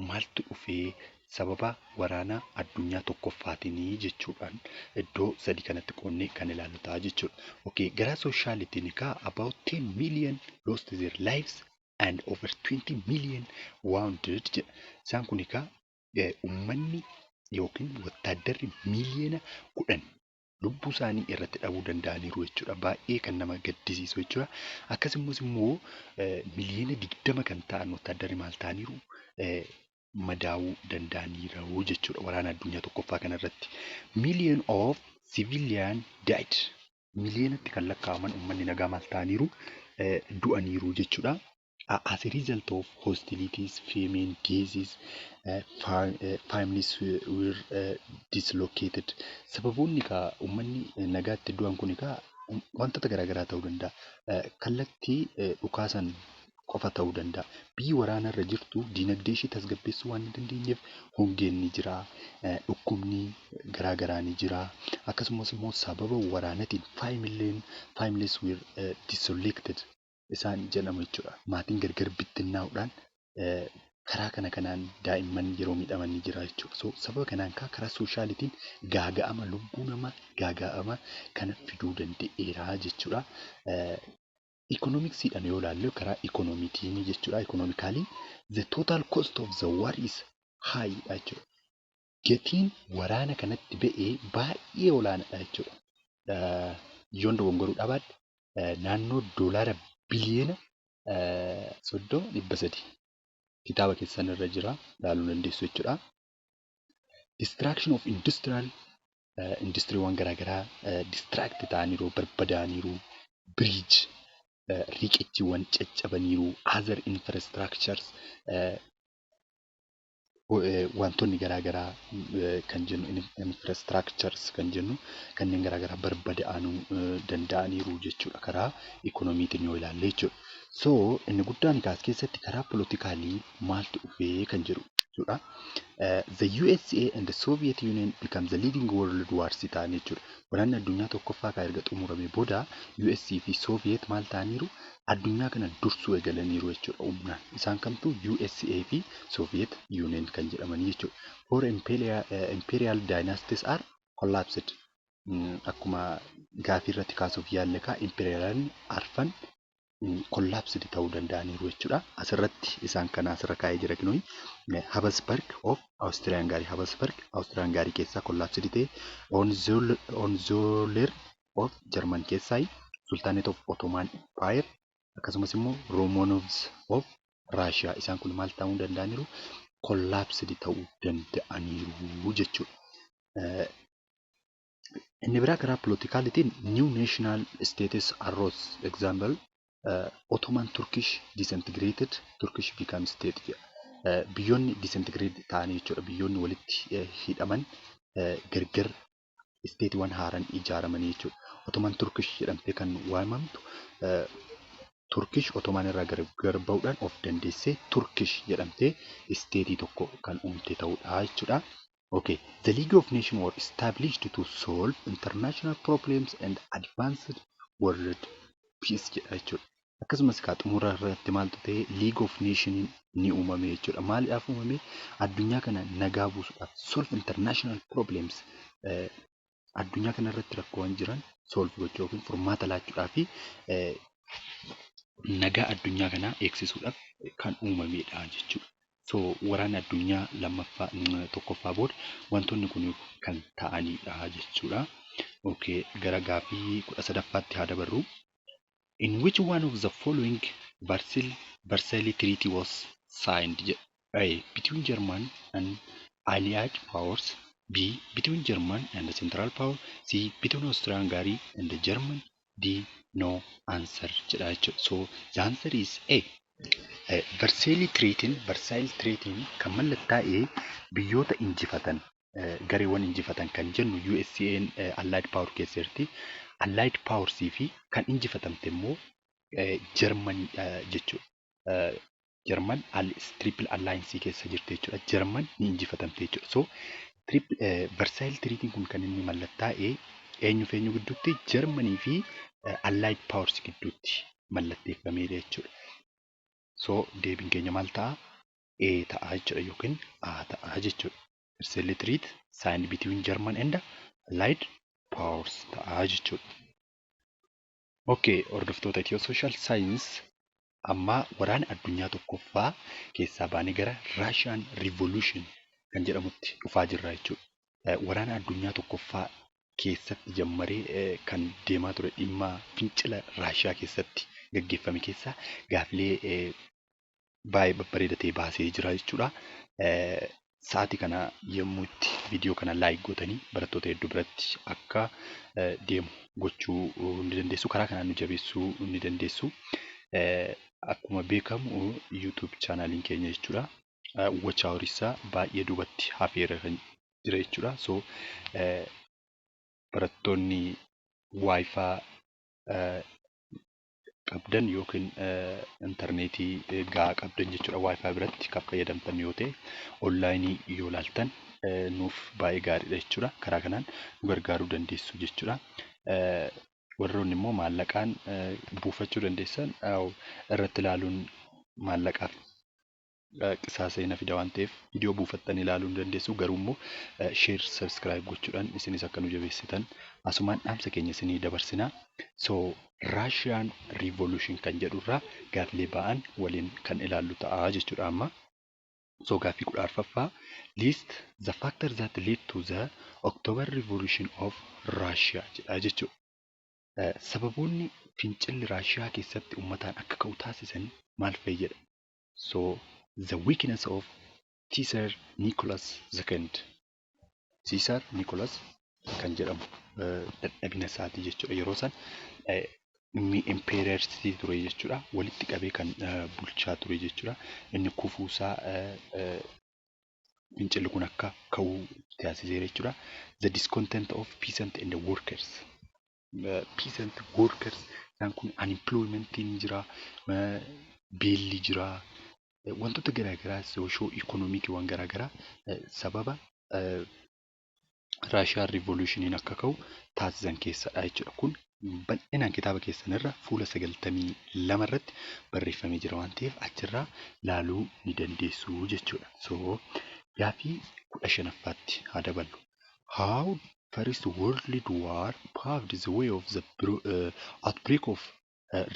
[SPEAKER 1] maaltu dhufee sababa waraana addunyaa tokkoffaatiin jechuudhaan iddoo sadii kanatti qoodnee kan ilaallu ta'a jechuudha. Okay, gara socialitiin kaa about 10 million lost their lives and over 20 million wounded jedha. Isaan kun egaa uummanni yookiin wattaaddarri miiliyoona 10 lubbuu isaanii irratti dhabuu danda'aniiru jechuudha. Baay'ee kan nama gaddisiisu jechuudha. Akkasumas immoo miiliyoona 20 kan ta'an wattaaddarri maal ta'aniiru? Madaa'uu danda'aniiru jechuudha waraana addunyaa tokkoffaa kanarratti. Million of civilian died. Miiliyoonatti kan lakkaa'aman uummanni nagaa maal ta'aniiru? Du'aniiru jechuudha. As a result of hostilities, famine, disease, families were dislocated. Sababoonni egaa uummanni nagaatti du'an kun egaa wantoota garaa garaa ta'uu danda'a. Kallattii dhukaasan qofa ta'uu danda'a. Biyyi waraanarra jirtu diinagdee ishee tasgabbeessuu waan hin dandeenyeef hongeen ni jira, dhukkubni garaa garaa ni jira. Akkasumas immoo sababa waraanaatiin families were dislocated isaan jedhamu jechuudha. Maatiin gargar bittinnaa'uudhaan karaa kana kanaan daa'imman yeroo miidhaman ni jira jechuudha. So sababa kanaan karaa socialitiin gaaga'ama lubbuu namaa, gaaga'ama kana fiduu danda'eera jechuudha. Economicsiidhaan yoo ilaalle, karaa ikoonomiitiin jechuudha. Economically the total cost of the war is high dha jechuudha. Gatiin waraana kanatti ba'e baay'ee olaanaadha jechuudha. Yoon dogongoruu dhabaadhe naannoo doolaara biliyoona 30 300 kitaaba keessan irra jira, ilaaluu dandeessu jechuudha. Destruction of industrial, industiriiwwan garaagaraa destruct ta'aniiru, barbadaa'aniiru, bridge, riqichiiwwan caccabaniiru, other infrastructures, wantoonni garaagaraa kan jennu, infrastructures kan jennu kanneen garaagaraa barbadaa'uu danda'aniiru jechuudha karaa ikoonomiitiin yoo ilaalle jechuudha. So inni guddaan egaa as keessatti karaa politicalii maaltu dhufee kan jedhu jechuudha. The USA and the Soviet Union become the leading world wars ta'an jechuudha. Waraanni addunyaa tokkoffaa kan erga xumuramee booda US fi Soviet maal ta'aniiru? Addunyaa kana dursuu eegalaniiru jechuudha humnaan. Isaan kamtu? USA fi Soviet Union kan jedhamanii jechuudha. Four imperial dynasties are collapsed. Akkuma gaafii irratti kaasuuf yaalle kaa imperialonni arfan collapsed ta'uu danda'aniiru jechuudha. Asirratti isaan kana asirra kaa'ee jira kunii Habsburg of Austria-Hungary. Habsburg Austria-Hungary keessaa collapsed ta'e, Hohenzollern of German keessaa, Sultanate of Ottoman Empire, akkasumas immoo Romanovs of Russia, isaan kun maal ta'uu danda'aniiru? Collapsed ta'uu danda'aniiru jechuudha. Inni biraa karaa politicalitiin new national states arose, example Ottoman Turkish disintegrated, Turkish become state jedha. Biyyoonni disintegrate ta'anii jechuudha. Biyyoonni walitti hidhaman gargar stateiiwwan haaraan ijaaramanii jechuudha. Ottoman Turkish jedhamtee kan waamamtu Turkish Ottoman irraa gargar bahuudhaan of dandeessee Turkish jedhamtee state tokko kan uumte ta'uudha jechuudha. Okay. The League of Nations was established to solve international problems and advance world peace jedha jechuudha. Akkasumas kaa xumura irratti maaltu ta'e? League of Nations ni uumame jechuudha. Maaliidhaaf uumame? Addunyaa kana nagaa buusuudhaaf, solve international problems, addunyaa kana irratti rakkoowwan jiran solve gochuu yookiin furmaata laachuudhaa fi nagaa addunyaa kanaa eegsisuudhaaf kan uumamedha jechuudha. So waraana addunyaa lammaffaa tokkoffaa booda wantoonni kun kan ta'anidha jechuudha. Okay, gara gaaffii 13ffaatti haa dabarru. In which one of the following Versailles Treaty was signed? A. Between German and Allied powers. B. Between German and the Central Power. C. Between Austria-Hungary and the German. D. No answer jedha jechuudha. So the answer is A. Versailles Treaty kan mallattaa'e biyyoota injifatan, gareewwan injifatan kan jennu USA'n Allied Power keessa jirti. Allied Powers fi kan injifatamte immoo Jarman jechuudha. Jarman Triple Alliance keessa jirti jechuudha. Jarman ni injifatamte jechuudha. So Versailles Treaty kun kan inni mallattaa'e eenyu fi eenyu gidduutti? Jarmanii fi Allied Powers gidduutti mallatteeffamedha jechuudha. So deebiin keenya maal ta'a? A ta'a jechuudha yookiin A ta'a jechuudha. Versailles Treaty signed between German and Allied Powers ta'a jechuudha. Okay, hordoftoota Ethio Social Science, amma waraana addunyaa tokkoffaa keessaa baanee gara Russian Revolution kan jedhamutti dhufaa jirra jechuudha. Waraana addunyaa tokkoffaa keessatti jammaree kan deemaa ture dhimma fincila Raashiyaa keessatti gaggeeffame keessaa gaaffilee baay'ee babbareeda ta'e baasee jira jechuudha. Sa'aatii kana yommuu itti viidiyoo kana like gootanii barattoota hedduu biratti akka deemu gochuu ni dandeessu. Karaa kanaan nu jabeessuu ni dandeessu. Akkuma beekamu YouTube channeliin keenya jechuudha. Watch isaa baay'ee duubatti hafeera kan jira jechuudha. So barattoonni WiFi qabdan yookiin intarneetii gahaa qabdan jechuudha. WiFi biratti kan fayyadamtan yoo ta'e, online yoo ilaaltan nuuf baay'ee gaariidha jechuudha. Karaa kanaan nu gargaaruu dandeessu jechuudha. Warroonni immoo maallaqaan buufachuu dandeessan irratti ilaaluun maallaqaaf qisaasa'ina fida waan ta'eef viidiyoo buufattanii ilaaluu ni dandeessu. Garuu immoo share, subscribe gochuudhaan isinis akka nu jabeessitan asumaan dhaamsa keenya isinii dabarsina. So Russian Revolution kan jedhurraa gaaffilee ba'an waliin kan ilaallu ta'a jechuudha amma. So gaaffii 14ffaa, list the factors that lead to the October Revolution of Russia jedha jechuudha. Sababoonni fincilli Raashiyaa keessatti uummataan akka ka'u taasisan maal fa'i jedha. So the weakness of Tsar Nicholas II. Tsar Nicholas kan jedhamu dadhabina isaatii jechuudha. Yeroo san inni emperor ture jechuudha. Walitti qabee kan bulchaa ture jechuudha. Inni kufuusaa fincilli kun akka ka'u taasiseera jechuudha. The discontent of peasant and the workers. Peasant workers isaan kun unemploymentiin jira, beelli jira, wantoota garaagaraa, socio economiciiwwan garaagaraa sababa Russian Revolutioniin akka ka'u taasisan keessadha jechuudha. Kun bal'inaan kitaaba keessan irra fuula 92 irratti barreeffamee jira waan ta'eef achirraa ilaaluu ni dandeessu jechuudha. So gaaffii 15ffaatti haa daballu. How First World War paved the way of the outbreak of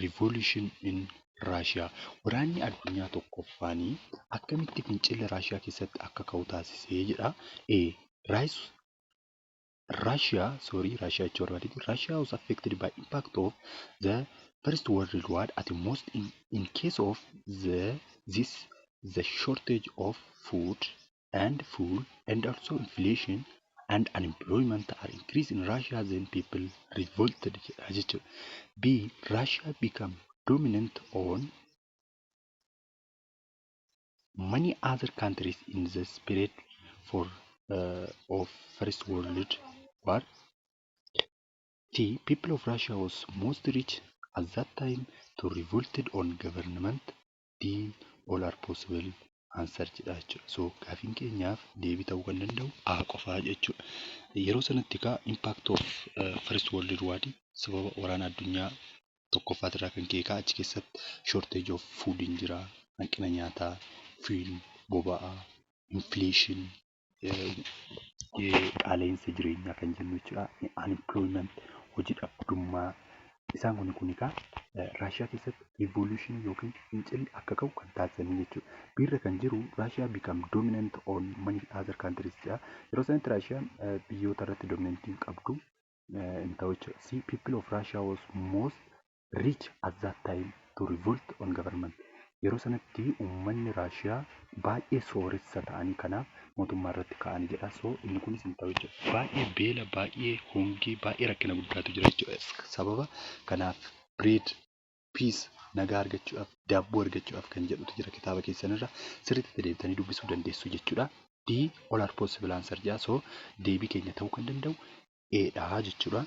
[SPEAKER 1] revolution in Russia. Waraanni addunyaa tokkoffaanii akkamitti fincila Raashiyaa keessatti akka ka'u taasisee jedha. A. Rise Russia, sorry, Russia jechuu barbaadeeti. Russia was affected by impact of the First World War at most in case of the this the shortage of food and fuel and also inflation and unemployment are increased in Russia, then people revolted jedha jechuudha. B. Russia become dominant on Many other countries in the period for of First World War. The people of Russia was most rich at that time to revolted on government. D. All are possible answer jedha jechuudha. So gaafiin keenyaaf deebii ta'uu kan danda'u A qofaa jechuudha. Yeroo sanatti egaa impact of First World War, sababa waraana addunyaa tokkoffaatirraa kan ka'e achi keessatti shortage of food hin jira, hanqina nyaataa, fuel boba'aa, inflation, qaala'insa jireenyaa kan jennu jechuudha. Unemployment, hojii dhabdummaa, isaan kun egaa Raashiyaa keessatti revolution yookiin fincilli akka ka'u kan taasisanii jechuudha. B irra kan jiru "Russia become dominant on many other countries" jedha. Yeroo sanatti Raashiyaan biyyoota irratti dominantii qabdu hin ta'u jechuudha. C. People of Russia was most rich at that time to revolt on government. Yeroo sanatti uummanni Raashiyaa baay'ee sooressa ta'anii kanaaf mootummaa irratti ka'anii jedha. So inni kunis hin ta'u jechuudha. Baay'ee beela, baay'ee hongee, baay'ee rakkina guddaatu jira jechuudha. Sababa kanaaf bread, peace, nagaa argachuudhaaf, daabboo argachuudhaaf kan jedhutu jira kitaaba keessanirra sirriitti deebitanii dubbisuu dandeessu jechuudha. D. All are possible answer jedha. So deebii keenya ta'uu kan danda'u A dha jechuudha.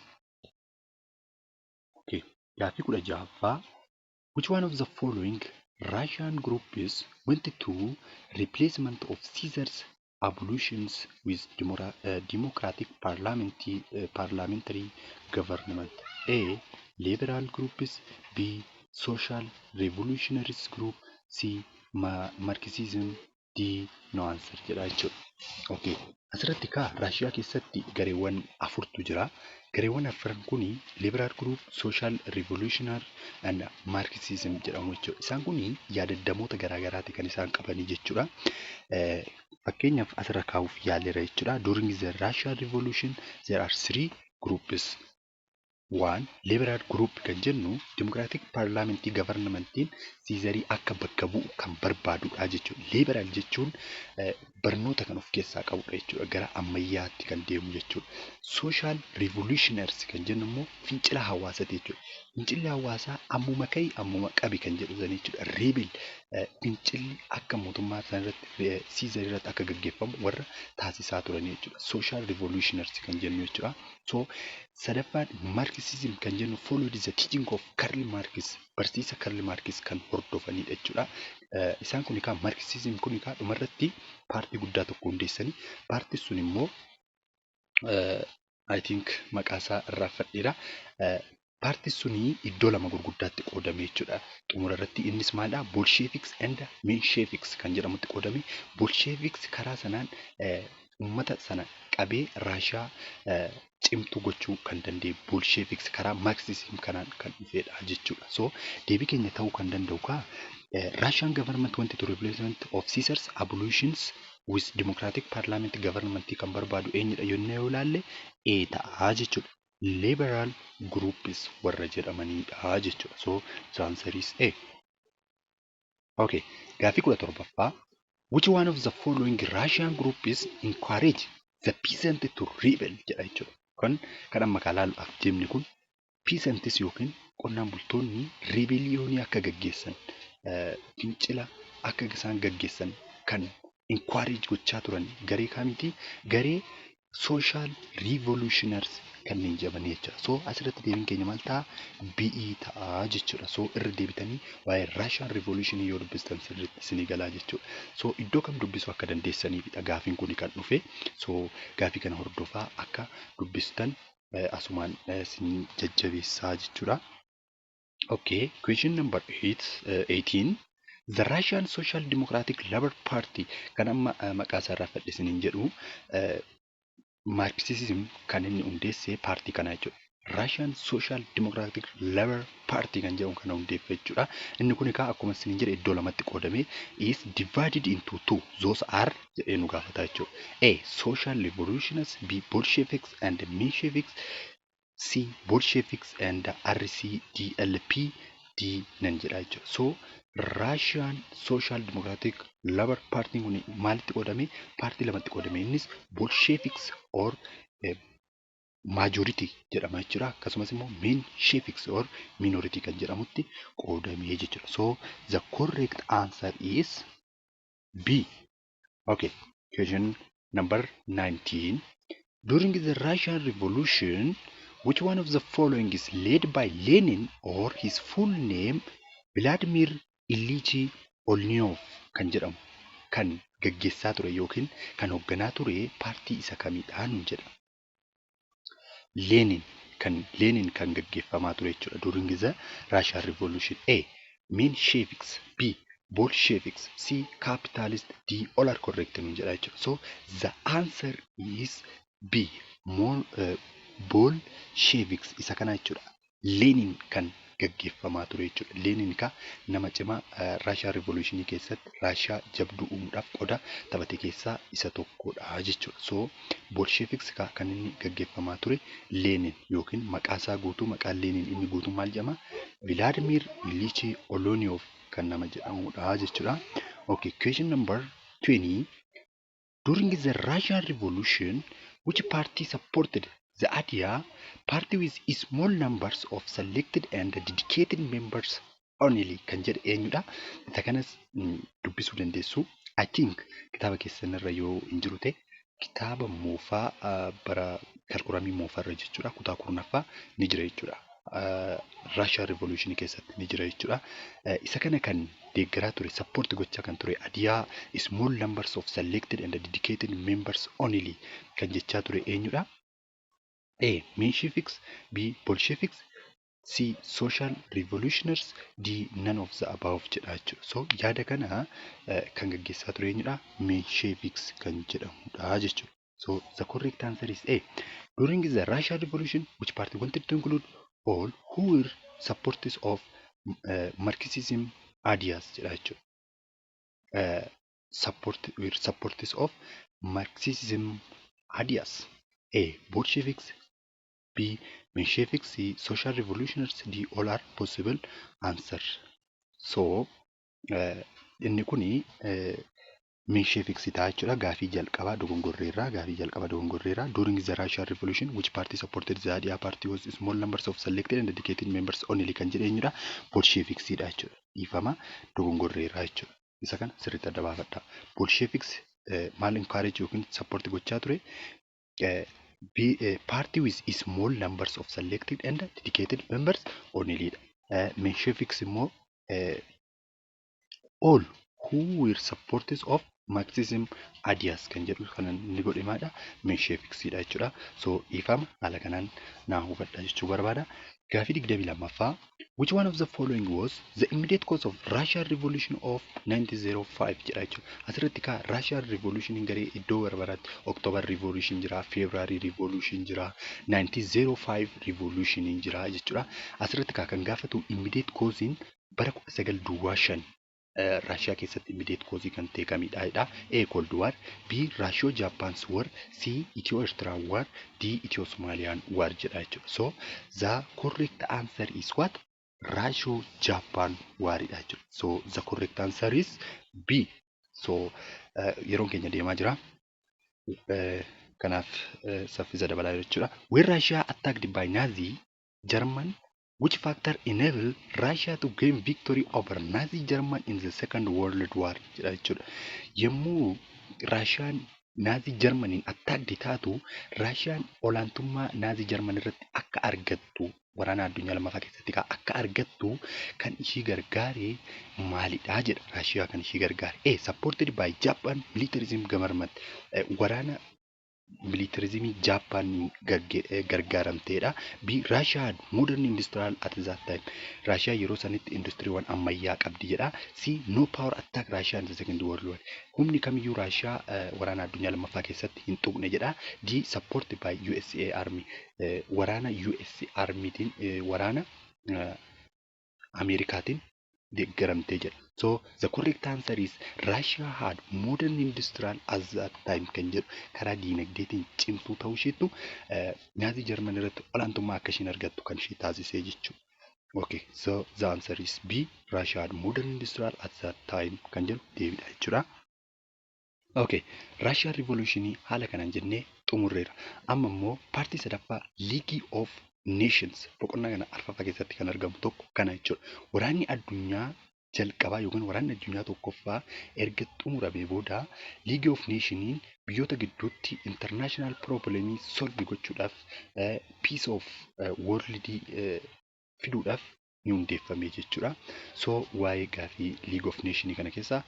[SPEAKER 1] Okay. Gaaffii 16ffaa. Which one of the following Russian groups went to replacement of Caesar's abolitions with democratic parliamentary government? A. Liberal groups. B. Social Revolutionaries Group. C. Marxism. D. No answer jedha jechuudha. Okay. Asirratti kaa Raashiyaa keessatti gareewwan afurtu jira. Gareewwan afran kuni Liberal Group, Social Revolutionary and Marxism jedhamu jechuudha. Isaan kuni yaadaddamoota garaa garaati kan isaan qabanii jechuudha. Fakkeenyaaf asirra kaa'uuf yaaleera jechuudha. During the Russian Revolution there are three groups. One, Liberal Group kan jennu Democratic Parliamentary Governmentiin Siizarii akka bakka bu'u kan barbaadudha jechuudha. Liberal jechuun barnoota kan of keessaa qabudha jechuudha. Gara ammayyaatti kan deemu jechuudha. Social Revolutionaries kan jennu immoo fincila hawaasaati jechuudha. Fincilli hawaasaa ammuma ka'i ammuma qabi kan jedhu sana jechuudha. Rebel, fincilli akka mootummaa sanarratti, Siizarii irratti akka gaggeeffamu warra taasisaa turan jechuudha. Social Revolutionaries kan jennu jechuudha. So sadaffaan Marxism kan jennu followed the teaching of Karl Marx, barsiisa Karl Marx kan hordofanidha jechuudha. Isaan kun egaa Marxism kun egaa dhumarratti paartii guddaa tokko hundeessanii, paartiin sun immoo I think maqaa isaa irraanfadheera. Paartiin suni iddoo lama gurguddaatti qoodame jechuudha. Xumura irratti innis maalidhaa? Bolsheviks and Mensheviks kan jedhamutti qoodame. Bolsheviks karaa sanaan uummata sana qabee Raashiyaa cimtuu gochuu kan danda'e Bolsheviks karaa Marxism kanaan kan dhufedha jechuudha. So deebii keenya ta'uu kan danda'u kaa Russian government wanted to replacement of Caesar's abolitions with democratic parliament government kan barbaadu eenyudha jennee yoo ilaalle A ta'a jechuudha. Liberal groups warra jedhamanidha jechuudha. So the answer is A. Okay, gaaffii 17ffaa. Which one of the following Russian groups encourage the peasant to rebel jedha jechuudha. Kan amma kan ilaaluudhaaf deemne kun peasants yookiin qonnaan bultoonni rebellionii akka gaggeessan, fincila akka isaan gaggeessan kan encourage gochaa turan garee kamiiti? Garee social revolutionaries kanneen jedhaman jechuudha. So asirratti deebiin keenya maal ta'a? B ta'a jechuudha. So irra deebitanii waa'ee Russian Revolution yoo dubbistan sirriitti isinii galaa jechuudha. So iddoo kam dubbisuu akka dandeessaniifidha gaafiin kun kan dhufe. So gaafii kana hordofaa akka dubbistan asumaan isin jajjabeessaa jechuudha. Okay, question number 18. The Russian Social Democratic Labour Party kan amma maqaa isaa irraa fadhe isiniin jedhu, Marxism kan inni hundeesse paartii kana jechuudha. Russian Social Democratic Labour Party kan jedhamu kana hundeesse jechuudha. Inni kun egaa akkuma isiniin jedhe iddoo lamatti qoodamee is divided into two. Those are jedhee nu gaafata jechuudha. A. Social Revolutionaries. B. Bolsheviks and Mensheviks. C. Bolsheviks and RCDLP. D. None jedha jechuudha. So Russian Social Democratic Labour Party kun maalitti qoodame? Paartii lamatti qoodame. Innis Bolsheviks or majority jedhama jechuudha. Akkasumas immoo Mensheviks or minority kan jedhamutti qoodame jechuudha. So the correct answer is B. Okay, question number 19. During the Russian Revolution, which one of the following is led by Lenin or his full name, Vladimir Ilyich Ulyanov kan jedhamu kan gaggeessaa ture yookiin kan hoogganaa ture paartii isa kamidha nuun jedha. Lenin kan gaggeeffamaa ture jechuudha. During the Russian Revolution. A. Mensheviks, B. Bolsheviks, C. Capitalist, D. All are correct nuun jedha jechuudha. So the answer is B. Bolsheviks isa kana jechuudha. Lenin kan gaggeeffamaa ture jechuudha. Lenin ka nama cimaa Russian Revolution keessatti Raashiyaa jabduu uumuudhaaf qooda taphate keessaa isa tokkodha jechuudha. So Bolsheviks kan inni gaggeeffamaa ture Lenin yookiin maqaa isaa guutuu, maqaan Lenin inni guutuu maal jedhama? Vladimir Ilyich Ulyanov kan nama jedhamudha jechuudha. Okay, question number 20. During the Russian Revolution, which party supported the idea party with small numbers of selected and dedicated members only kan jedhe eenyudha? Isa kanas dubbisuu dandeessu. I think kitaaba keessan irra yoo hin jiru ta'e, kitaaba moofaa bara curriculumii moofaa irra jechuudha. Kutaa 10ffaa ni jira jechuudha. Russian Revolution keessatti ni jira jechuudha. Isa kana kan deeggaraa ture, support gochaa kan ture, idea small numbers of selected and dedicated members only kan jechaa ture eenyudha? A. Mensheviks, B. Bolsheviks, C. Social Revolutionaries, D. None of the above jedha jechuudha. So yaada kana kan gaggeessaa ture eenyudha? Mensheviks kan jedhamudha jechuudha. So the correct answer is A. During the Russian Revolution, which party wanted to include all who were supporters of Marxism ideas jedha jechuudha. Were supporters of Marxism ideas. A. Bolsheviks, B. Mensheviks, C. Social Revolutionaries, D. All are possible answer. So inni kuni Mensheviks ta'a jechuudha. Gaafii jalqabaa dogongorreerraa. Gaafii jalqabaa dogongorreerraa. During the Russian Revolution, which party supported the idea party was small numbers of selected and dedicated members only kan jedhe eenyudha? Bolsheviksidha jechuudha. Dhiifama, dogongorreerraa jechuudha. Isa kana sirriitti adda baafadhaa. Bolsheviks maal encourage yookiin support gochaa ture? Party with small numbers of selected and dedicated members only dha. Mensheviks immoo all who were supporters of Marxism ideas kan jedhu kan inni godhe maadha? Mensheviksidha jechuudha. So dhiifama, haala kanaan naa hubadhaa jechuu barbaada. Gaafii 22ffaa. Which one of the following was the immediate cause of Russian Revolution of 1905 jedha jechuudha. Asirratti kaa Russian Revolution garee iddoo barbaraatti October Revolution jira, February Revolution jira, 1905 Revolution jira jechuudha. Asirratti kaa kan gaafatu immediate cause bara 1905 Raashiyaa keessatti immediate cause kan ta'e kamidha jedha. A. Cold War, B. Russia Japan's War, C. Ethio Eritrean War, D. Ethio Somalian War jedha jechuudha. So the correct answer is what? Russia Japan War dha jechuudha. So the correct answer is B. So yeroon keenya deemaa jira. Kanaaf saffisa dabalaa jechuudha. When Russia attacked by Nazi German, which factor enabled Russia to gain victory over Nazi German in the Second World War jedha jechuudha. Yommuu Raashiyaan Nazi Germaniin attacked taatu, Raashiyaan olaantummaa Nazi German irratti akka argattu, waraana addunyaa lammaffaa keessatti akka argattu kan ishii gargaare maalidha jedha. Raashiyaa kan ishii gargaare. A. Supported by Japan militarism government. Waraana militarismii Jaappaan gargaaramteedha. B. Russia had modern industrial at that time. Raashiyaa yeroo sanitti industiriiwwan ammayyaa qabdi jedha. C. No power attack Russia in the Second World War. Humni kamiyyuu Raashiyaa waraana addunyaa lammaffaa keessatti hin tuqne jedha. D. Support by USA Army. Waraana USA Armytiin, waraana Ameerikaatiin deeggaramtee jedha. So the correct answer is Russia had modern industrial at that time kan jedhu, karaa diinagdeetiin cimtuu ta'uu isheettu Nazi German irratti olaantummaa akka isheen argattu kan ishee taasisee jechuudha. Okay, so the answer is B. Russia had modern industrial at that time kan jedhu deebiidha jechuudha. Okay, Russian Revolution haala kanaan jennee xumurreera. Amma immoo partii sadaffaa, League of Nations, boqonnaa kana arfaffaa keessatti kan argamu tokko kana jechuudha. Waraanni addunyaa jalqabaa yookiin waraanni addunyaa tokkoffaa erga xumuramee booda League of Nationiin biyyoota gidduutti international problemii solve gochuudhaaf, peace of world fiduudhaaf ni hundeeffame jechuudha. So waa'ee gaafii League of Nations kana keessaa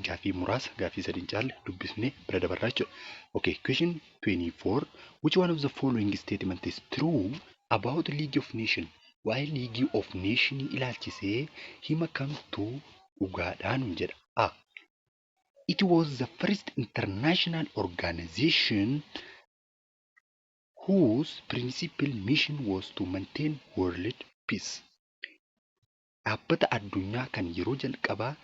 [SPEAKER 1] gaafii muraasa, gaafii sadi hin caalle dubbisnee bira dabarraa jechuudha. Okay, question 24. Which one of the following statement is true about League of Nations? Waa'ee League of Nations ilaalchisee hima kamtu dhugaadhaan jedha. A. It was the first international organization whose principal mission was to maintain world peace. Dhaabbata addunyaa kan yeroo jalqabaa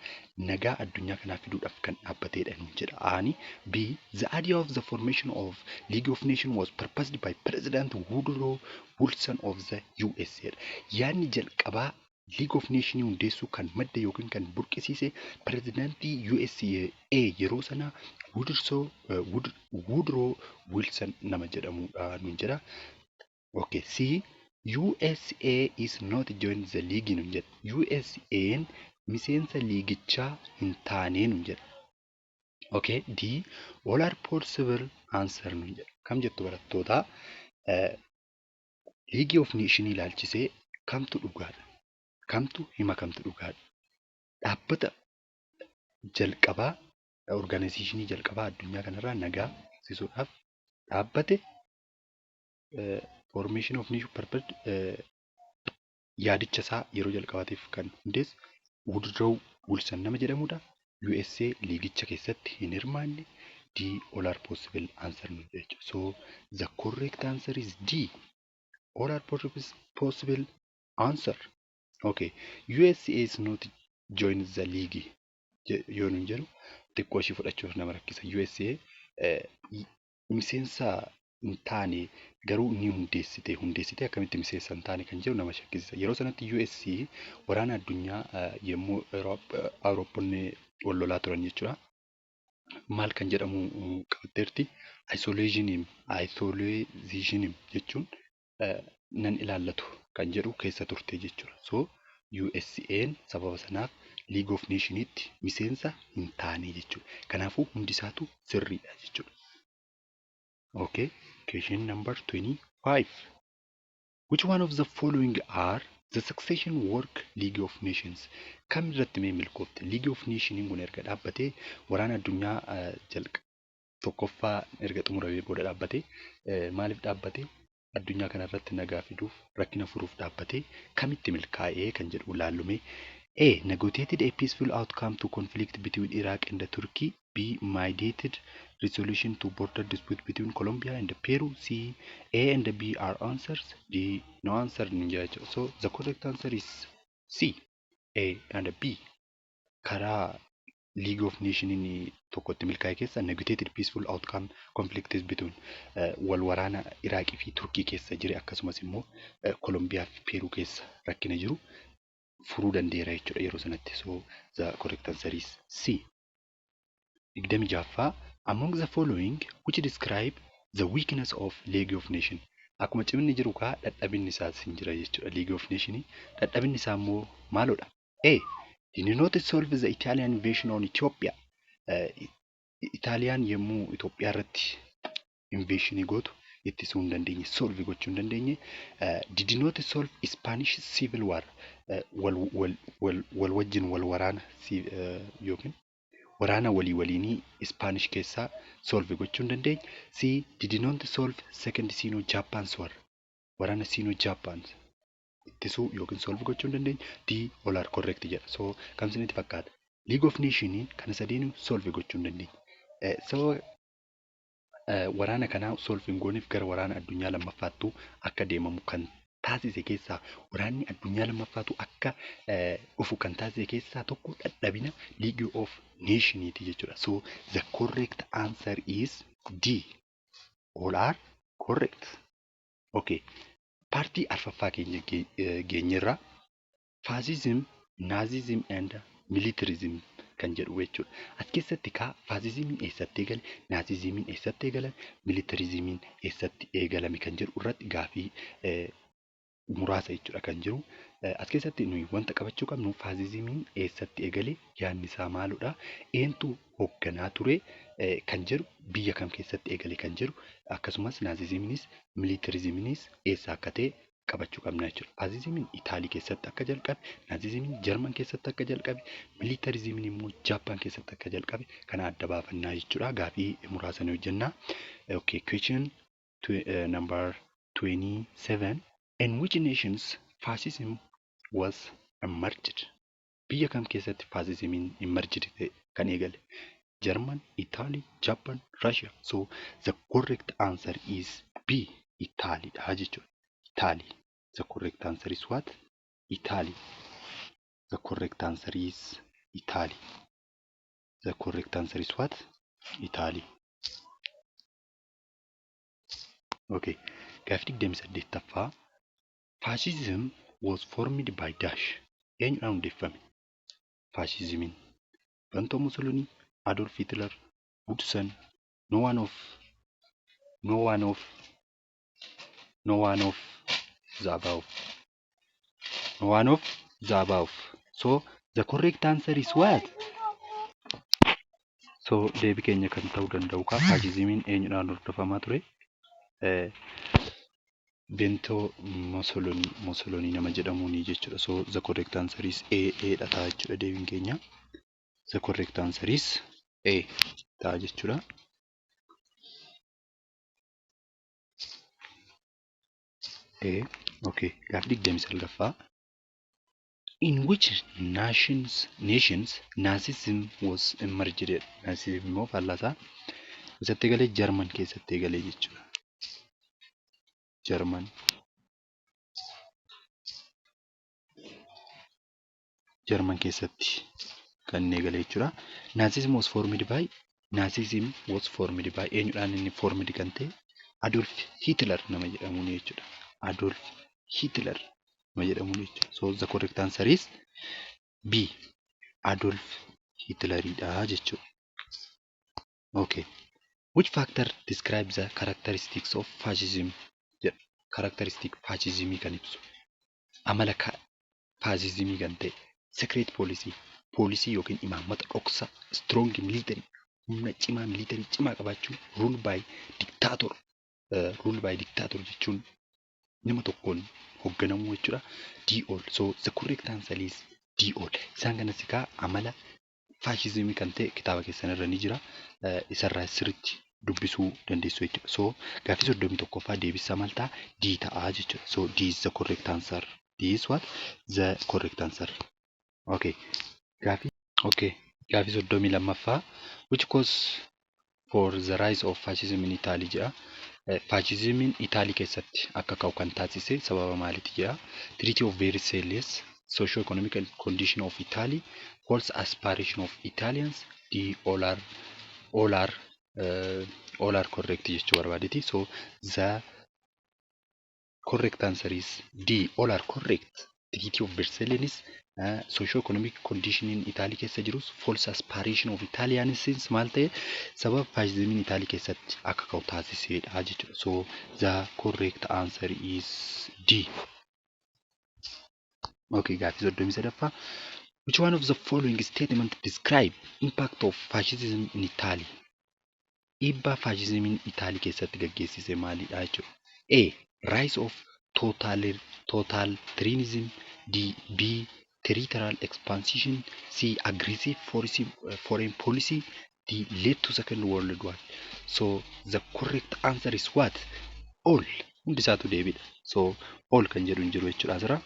[SPEAKER 1] nagaa addunyaa kanaa fiduudhaaf kan dhaabbatedha jedha. Aani. B. The idea of the formation of League of Nations was proposed by President Woodrow Wilson of the USA. Yaadni jalqabaa League of Nations hundeessuu kan madda yookiin kan burqisiise pirezidaantii USA yeroo sanaa Woodrow Wilson nama jedhamudha nuun jedha. Okay, C. USA is not joined the league nuun jedha. USA'n miseensa liigichaa hin taane nuun jedha. Okay, D. All are possible answer nuun jedha. Kam jettu barattoota? League of Nations ilaalchisee kamtu dhugaadha? Kamtu hima kamtu dhugaadha? Dhaabbata jalqabaa, organizationii jalqabaa addunyaa kanarraa nagaa eegsisuudhaaf dhaabbate, formation of nation purpose, yaadicha isaa yeroo jalqabaatiif kan hundeesse Woodrow Wilson nama jedhamudha. USA liigicha keessatti hin hirmaanne. D. All are possible answer jechuudha. So the correct answer is D. All are possible answer. Okay. USA is not join the league yoo nuun jedhu xiqqoo ishii fudhachuuf nama rakkisa. USA miseensa hin taane garuu ni hundeessite. Hundeessitee akkamitti miseensa hin taane kan jedhu nama shakkisiisa. Yeroo sanatti USA waraana addunyaa yommuu Awuroopponni wal lolaa turan jechuudha. Maal kan jedhamu qabatteerti? Isolationism jechuun nan ilaallatu kan jedhu keessa turte jechuudha. So USA'n sababa sanaaf League of Nationitti miseensa hin taane jechuudha. Kanaafuu hundi isaatu sirriidha jechuudha. Okay, question number 25. Which one of the following are the succession work League of Nations? Kam irratti mee milkoofte? League of Nations kun erga dhaabbatee, waraana addunyaa tokkoffaa erga xumuramee booda dhaabbatee, maaliif dhaabbate? Addunyaa kanarratti nagaa fiduuf, rakkina furuuf dhaabbatee kamitti milkaa'ee kan jedhu ilaallume. A. Negotiated a peaceful outcome to conflict between Iraq and Turkey. B. Mediated resolution to border dispute between Colombia and Peru. C. A and B are answers. D. No answer. So the correct answer is C. A and B. Karaa League of Nations tokkotti milkaa'e keessa negotiated peaceful outcome conflict between wal waraana Iraaqii fi Turkii keessa jire, akkasumas immoo Kolombiyaa fi Peeruu keessa rakkina jiru furuu danda'eera jechuudha yeroo sanatti. So the correct answer is C. 26ffaa. Among the following, which describe the weakness of League of Nations? Akkuma cimni jiru kaa dadhabinni isaas hin jira jechuudha. League of Nations dadhabinni isaa immoo maalodha? A. Did not solve the Italian invasion on Ethiopia. Itaaliyaan yommuu Itoophiyaa irratti invasionii gootu ittisuu hin dandeenye, solve gochuu hin dandeenye. Did not solve Spanish Civil War, wal wajjin wal waraana yookiin waraana walii waliinii Spanish keessaa solve gochuu hin dandeenye. C. Did not solve Second Sino-Japan's War, waraana Sino-Japan ittisuu yookiin solve gochuu hin dandeenye. D. All are correct jedha. So kam isinitti fakkaata? League of Nations kana sadeenu solve gochuu hin dandeenye. Sababa waraana kanaa solve hin gooneef gara waraana addunyaa lammaffaattuu akka deemamu kan taasise keessaa, waraanni addunyaa lammaffaatu akka dhufu kan taasise keessaa tokko dadhabina League of Nationiiti jechuudha. So the correct answer is D. All are correct. Okay. Partii arfaffaa keenya geenyerra. Fascism, Nazism and Militarism kan jedhu jechuudha. As keessatti kaa faasizimiin eessatti eegale, naazizimiin eessatti eegale, militarizimiin eessatti eegalame kan jedhu irratti gaafii Muraasa jechuudha kan jiru. As keessatti nuyi wanta qabachuu qabnu faasizimiin eessatti eegale, yaadni isaa maalidha, eenyutu hoogganaa ture kan jedhu, biyya kam keessatti eegale kan jedhu, akkasumas naazizimiinis miilitarizimiinis eessa akka ta'e qabachuu qabna jechuudha. Faasizimiin Itaalii keessatti akka jalqabe, naazizimiin Jarman keessatti akka jalqabe, miilitarizimiin immoo Jaappaan keessatti akka jalqabe kana adda baafannaa jechuudha. Gaafii muraasa ni hojjenna. Okay, question number 27. In which nations fascism was emerged? Biyya kam keessatti fascismiin emerged ta'e kan eegale? German, Italy, Japan, Russia. So the correct answer is B. Italy dha jechuudha. Italy. The correct answer is what? Italy. The correct answer is Italy. The correct answer is what? Italy. Okay. Gaaffii 28ffaa. Fascism was formed by dash. Eenyudhaan hundeeffame? Faashizimiin. Benito Mussolini, Adolf Hitler, Hudson, no one of the above. No one of the above. So the correct answer is what? So deebii keenya kan ta'uu danda'u kaa faashizimiin eenyudhaan hordofamaa ture? Benito Mussolini nama jedhamuuni jechuudha. So the correct answer is A, A dha ta'a jechuudha deebiin keenya. The correct answer is A ta'a jechuudha. A, okay. Gaaffii 29ffaa. In which nations Nazism was emerged? Nazism immoo faallaasaa eessatti eegale? Jarman keessatti eegale jechuudha. Jarman. Jarman keessatti kan inni eegale jechuudha. Nazism was formed by eenyudhaan inni formed kan ta'e? Adolf Hitler nama jedhamuun jechuudha. Adolf Hitler nama jedhamuun jechuudha. So the correct answer is B. Adolf Hitleridha jechuudha. Okay. Which factor describes the characteristics of fascism? Jedha. Characteristic fascismii kan ibsu. Amala fascismii kan ta'e. Secret policy, poolisii yookiin imaammata dhoksaa, strong military, humna cimaa military cimaa qabaachuu, rule by dictator, rule by dictator jechuun nama tokkoon hoogganamuu jechuudha. D all. So the correct answer is D all. Isaan kanas egaa amala faashizimii kan ta'e kitaaba keessan irra ni jira. Isarraa sirriitti dubbisuu dandeessu jechuudha. So gaaffii 31ffaa deebisaa maal ta'a? D ta'a jechuudha. So D is the correct answer. D is what? The correct answer. Okay. Gaaffii okay. Gaaffii 32ffaa. Which cause for the rise of fascism in Italy jedha. Faashizimiin Itaalii keessatti akka ka'u kan taasise sababa maaliiti jedha. Treaty of Versailles, socio-economical condition of Italy, false aspiration of Italians, D all are correct jechuu barbaadeeti. So the correct answer is D. All are correct. Treaty of Versailles, socio-economic condition in Italy keessa jirus, false aspiration of Italians maal ta'e sababa faashizimiin Itaalii keessatti akka ka'u taasisedha jechuudha. So the correct answer is D. Okay, gaaffii 33ffaa. Which one of the following statement describe impact of fascism in Italy? Dhiibbaa faashizimiin Itaalii keessatti gaggeessise maalidha jechuudha. A. Rise of totalitarianism. D. B. Territorial expansion. C. Aggressive foreign policy. D. Led to Second World War. So the correct answer is what? All. Hundi isaatu deebiidha. So all kan jedhu hin jiru jechuudha asirra.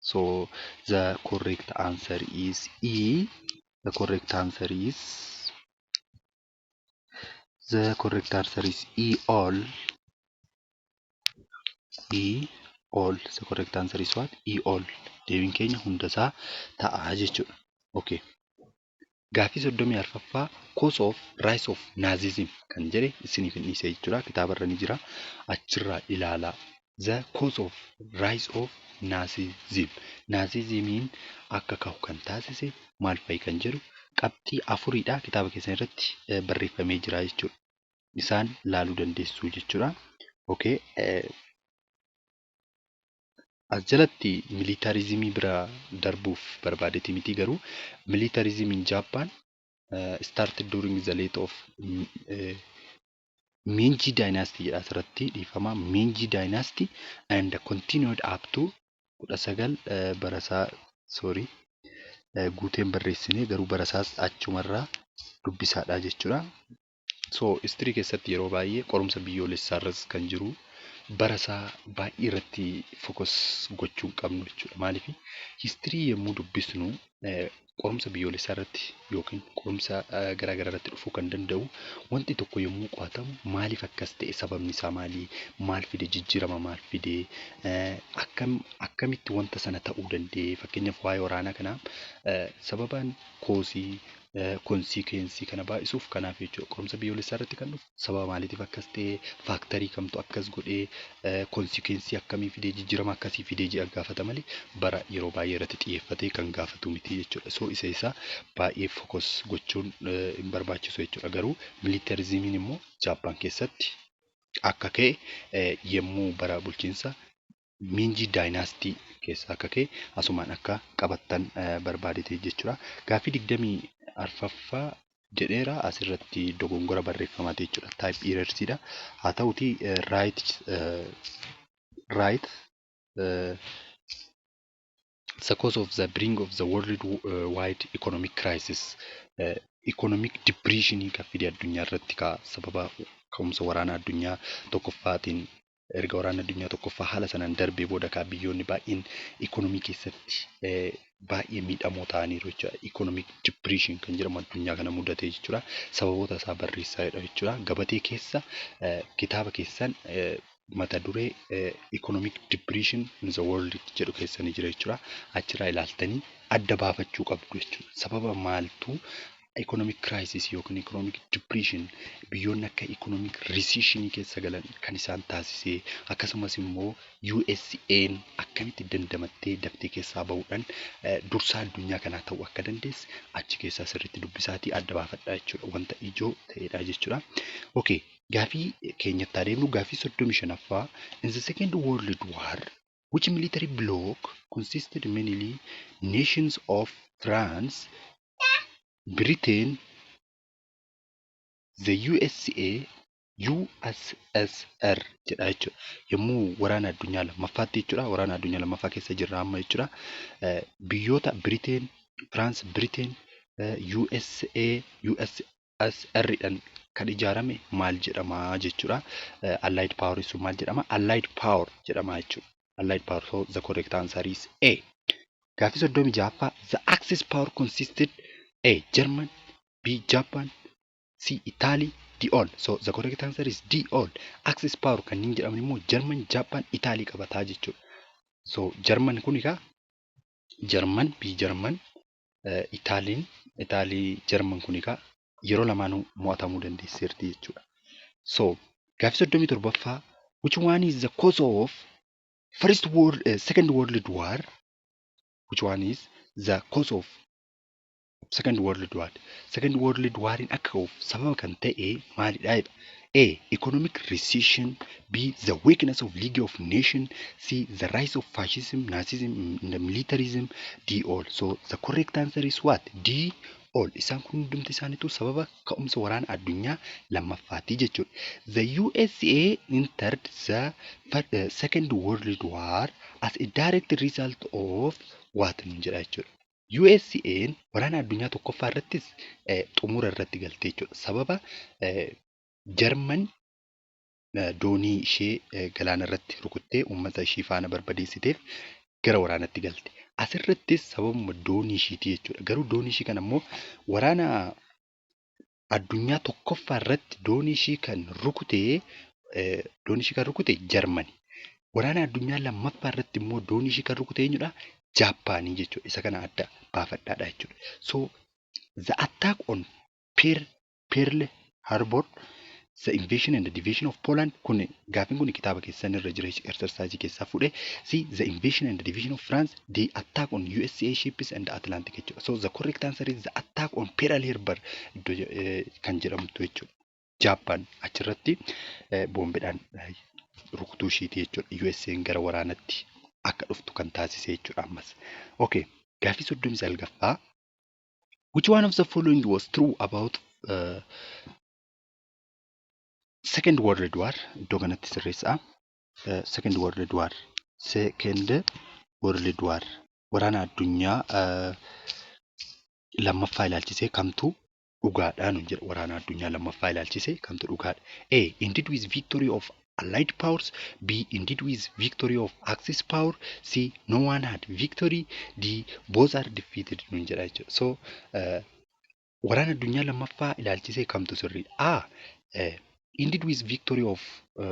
[SPEAKER 1] So the correct answer is E. The correct answer is E, all. E, all. The correct answer is what? E, all. Deebiin keenya hundasaa ta'a jechuudha. Okay. Gaaffii 34ffaa, cause of rise of Nazism kan jedhe isiniif hin dhiise jechuudha. Kitaabarra ni jira. Achirraa ilaalaa. The cause of rise of Nazism. Nazismiin akka ka'u kan taasise maal fa'i kan jedhu qabxii afuridha. Kitaaba keessan irratti barreeffamee jira jechuudha. Isaan ilaaluu dandeessu jechuudha. Okay. As jalatti militarismii bira darbuuf barbaadeeti miti, garuu militarismiin Jaappaan started during the late of Meiji Dynasty jedha asirratti, dhiifama, Meiji Dynasty and continued up to 19 barasaa, sorry, guuteen barreessinee, garuu barasaas achumarraa dubbisaadha jechuudha. So history keessatti yeroo baay'ee qorumsa biyyoolessaarras kan jiru barasaa baay'ee irratti focus gochuu hin qabnu jechuudha. Maaliif, history yommuu dubbisnu qorumsa biyyoolessaa irratti yookiin qorumsa garaagaraa irratti dhufuu kan danda'u, wanti tokko yommuu qo'atamu maaliif akkas ta'e, sababni isaa maali, maal fide, jijjiirama maal fide, akkamitti wanta sana ta'uu danda'e? Fakkeenyaaf, waa'ee waraanaa kanaa sababaan causeii, consequenceii kana baay'isuuf kanaaf jechuudha. Qorumsa biyyoolessaa irratti kan dhufu sababa maaliitiif akkas ta'e, factorii kamtu akkas godhee, consequenceii akkamii fidee, jijjiirama akkasii fidee jedha gaafata malee bara yeroo baay'ee irratti xiyyeeffatee kan gaafatu miti jechuudha. So isa isaa baay'ee focus gochuun hin barbaachisu jechuudha. Garuu militarismiin immoo Jaappaan keessatti akka ka'e, yommuu bara bulchiinsa Meiji Dynasty keessa akka ka'e asumaan akka qabattan barbaadete jechuudha. Gaaffii 24ffaa jedheera, asirratti dogongora barreeffamaati jechuudha. Type errorsiidha. Haa ta'utii, write the cause of the bring of the world wide economic crisis, economic depression kan fide addunyaa irratti sababa ka'umsa waraana addunyaa tokkoffaatiin, erga waraana addunyaa tokkoffaa haala sanaan darbee booda biyyoonni baay'een ikonomii keessatti baay'ee miidhamoo ta'aniiru jechuudha. Economic depression kan jedhamu addunyaa kana mudate jechuudha. Sababoota isaa barreessaa jechuudha. Gabatee keessa kitaaba keessan mata duree "Economic Depression in the World" jedhu keessa ni jira jechuudha. Achirraa ilaaltanii adda baafachuu qabdu jechuudha. Sababa maaltu economic crisis yookiin economic depression, biyyoonni akka economic recession keessa galan kan isaan taasisee, akkasumas immoo USA'n akkamitti dandamattee daftee keessaa bahuudhaan dursaa addunyaa kanaa ta'uu akka dandeesse achi keessaa sirriitti dubbisaatii adda baafadhaa jechuudha. Wanta ijoo ta'edha jechuudha. Okay, gaafii keenyatti adeemnu, gaafii 35ffaa. In the Second World War, which military bloc consisted mainly nations of France, Britain, the USA, USSR jedha jechuudha. Yommuu waraana addunyaa lammaffaatti jechuudha. Waraana addunyaa lammaffaa keessa jirra amma jechuudha. Biyyoota Britain, France, Britain, USA, USSR dhaan kan ijaarame maal jedhama jechuudha. Allied Power sun maal jedhama? Allied Power jedhama jechuudha. Allied Power. So the correct answer is A. Gaaffii 36ffaa. The Axis Power consisted A. German, B. Japan, C. Italy, D. All. So the correct answer is D. All. Axis Power kanneen jedhaman immoo German, Japan, Italy qabataa jechuudha. So German kun egaa German, B. German, Itaaliin, Itaalii, German kun egaa yeroo lamaanuu mo'atamuu dandeesseerti jechuudha. So gaaffii 37ffaa. Which one is the cause of first world second world war? Which one is the cause of Second World War? Second World Wariin akka ka'uuf sababa kan ta'e maalidha jedha. A. Economic recession. B. The weakness of League of Nations. C. The rise of fascism, Nazism, and militarism. D. All. So the correct answer is what? D. All. Isaan kun hundumti isaaniitu sababa ka'umsa waraana addunyaa lammaffaati jechuudha. The USA entered the Second World War as a direct result of what jedha jechuudha. USA'n waraana addunyaa tokkoffaa irrattis xumura irratti galte jechuudha. Sababa Jarman doonii ishee galaana irratti rukuttee uummata ishee faana barbadeessiteef gara waraanaatti galte. Asirrattis sababuma doonii isheeti jechuudha. Garuu doonii ishee kana immoo waraana addunyaa tokkoffaa irratti doonii ishee kan rukute Jarmani. Waraana addunyaa lammaffaa irratti immoo doonii ishee kan rukute eenyudha? Jaappaanii jechuudha. Isa kana adda baafadhaadha jechuudha. So the attack on Pearl Harbor, the invasion and the division of Poland, kun gaaffiin kun kitaaba keessan irra jira, exercise keessaa fuudhe. C. The invasion and the division of France. The attack on USA ships and the Atlantic jechuudha. So the correct answer is the attack on Pearl Harbor iddoo kan jedhamtu jechuudha. Jaappaan achirratti boombiidhaan rukutuu ishiiti jechuudha. USA'n gara waraanatti akka dhuftu kan taasise jechuudha ammas. Okay, gaaffii 39ffaa. Which one of the following was true about Second World War? Iddoo kanatti sirreessaa. Second World War. Second World War. Waraana addunyaa lammaffaa ilaalchisee kamtu dhugaadha nuun jedha. Waraana addunyaa lammaffaa ilaalchisee kamtu dhugaadha? A. Ended with victory of Allied powers. B. Ended with victory of Axis power. C. No one had victory. D. Both are defeated nuun jedha jechuudha. So waraana addunyaa lammaffaa ilaalchisee kamtu sirriidha? A. Ended with victory of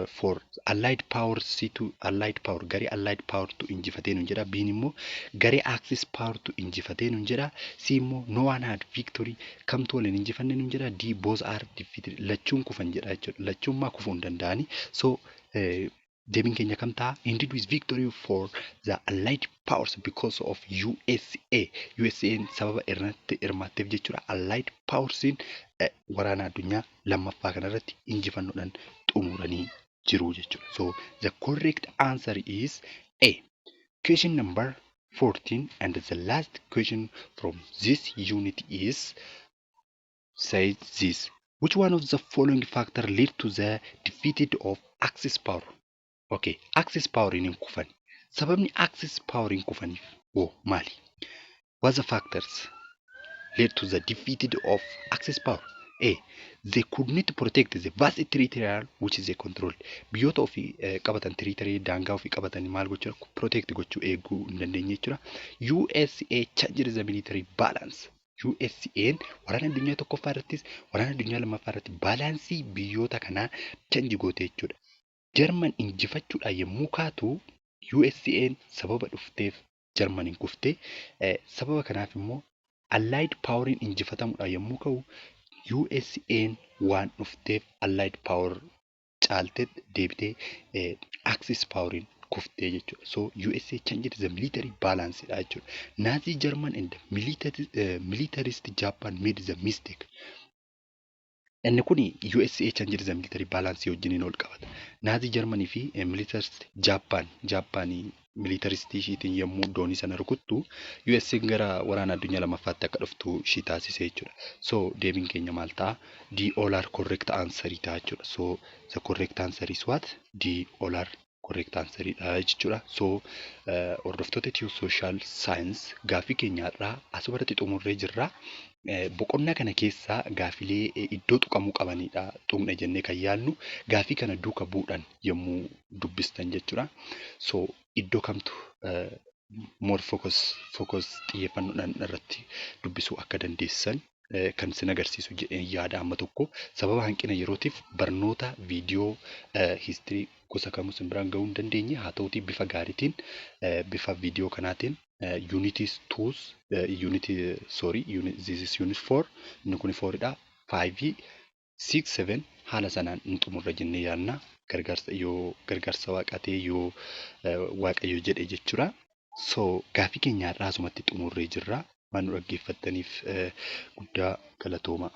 [SPEAKER 1] for Allied powers, C to Allied power, garee Allied power tu injifatee nuun jedha. B'n immoo garee Axis power tu injifatee nuun jedha. C immoo no one had victory, kamtu waliin injifanne nuun jedha. D, both are defeated, lachuun kufan jedha jechuudha. Lachuun maa kufuu hin danda'ani. So deebiin keenya kam ta'a? Ended with victory for the Allied powers because of USA. USA'n sababa irratti hirmaatteef jechuudha. Allied powersiin waraana addunyaa lammaffaa kanarratti injifannoodhaan xumuranii jiru jechuudha. So the correct answer is A. Question number 14 and the last question from this unit is says this. Which one of the following factor lead to the defeat of Axis power? Okay, Axis power hin kufan. Sababni Axis power hin kufaniif hoo maali? What the factors led to the defeat of Axis power? A. They could not protect the vast territory which they control. Biyyoota ofii qabatan, territory, daangaa ofii qabatan maal gochuu, protect gochuu, eeguu hin dandeenye jechuudha. USA changed the military balance. USA'n waraana addunyaa tokkoffaa irrattis waraana addunyaa lammaffaa irratti balance biyyoota kanaa change goote jechuudha. Jarman injifachuudhaan yommuu kaatu USA'n sababa dhufteef Jarmaniin kuftee, sababa kanaaf immoo Allied Poweriin injifatamuudhaan yommuu ka'u USA'n waan dhufteef Allied Power caaltee deebitee Axis Poweriin kuftee jechuudha. So USA changed the military balance dha jechuudha. Nazi German and militarist Japan made the mistake. Inni kun USA changed the military balance wajjiniin wal qabata. Nazi Germany fi militarist Japan, Japaanii militaristii ishiitiin yommuu doonii sana rukuttu USA gara waraana addunyaa lammaffaatti akka dhuftu ishii taasise jechuudha. So deebiin keenya maal ta'a? D, all are correct answer ta'a jechuudha. So the correct answer is what? D, all are correct answer dha jechuudha. So hordoftoota Ethio Social Science, gaaffii keenya har'aa asumarratti xumurree jirra. Boqonnaa kana keessaa gaaffilee iddoo tuqamuu qabanidha tuqne jennee kan yaadnu, gaaffii kana duuka bu'uudhaan yommuu dubbistan jechuudha. So iddoo kamtu more focus xiyyeeffannoodhaan irratti dubbisuu akka dandeessan kan isin agarsiisu jedheen yaada. Amma tokko sababa hanqina yerootiif barnoota viidiyoo history gosa kamuu isin biraan gahuu hin dandeenye. Haa ta'uutii bifa gaariitiin, bifa viidiyoo kanaatiin units twos unit, sorry, this is unit 4, inni kun 4 dha, 5, 6, 7 haala sanaan hin xumurra jennee yaadna, gargaarsa yoo gargaarsa waaqaa ta'e, yoo waaqayyo jedhe jechuudha. So gaaffii keenya har'aa asumatti xumurree jirra. Waan nu dhaggeeffattaniif guddaa galatooma.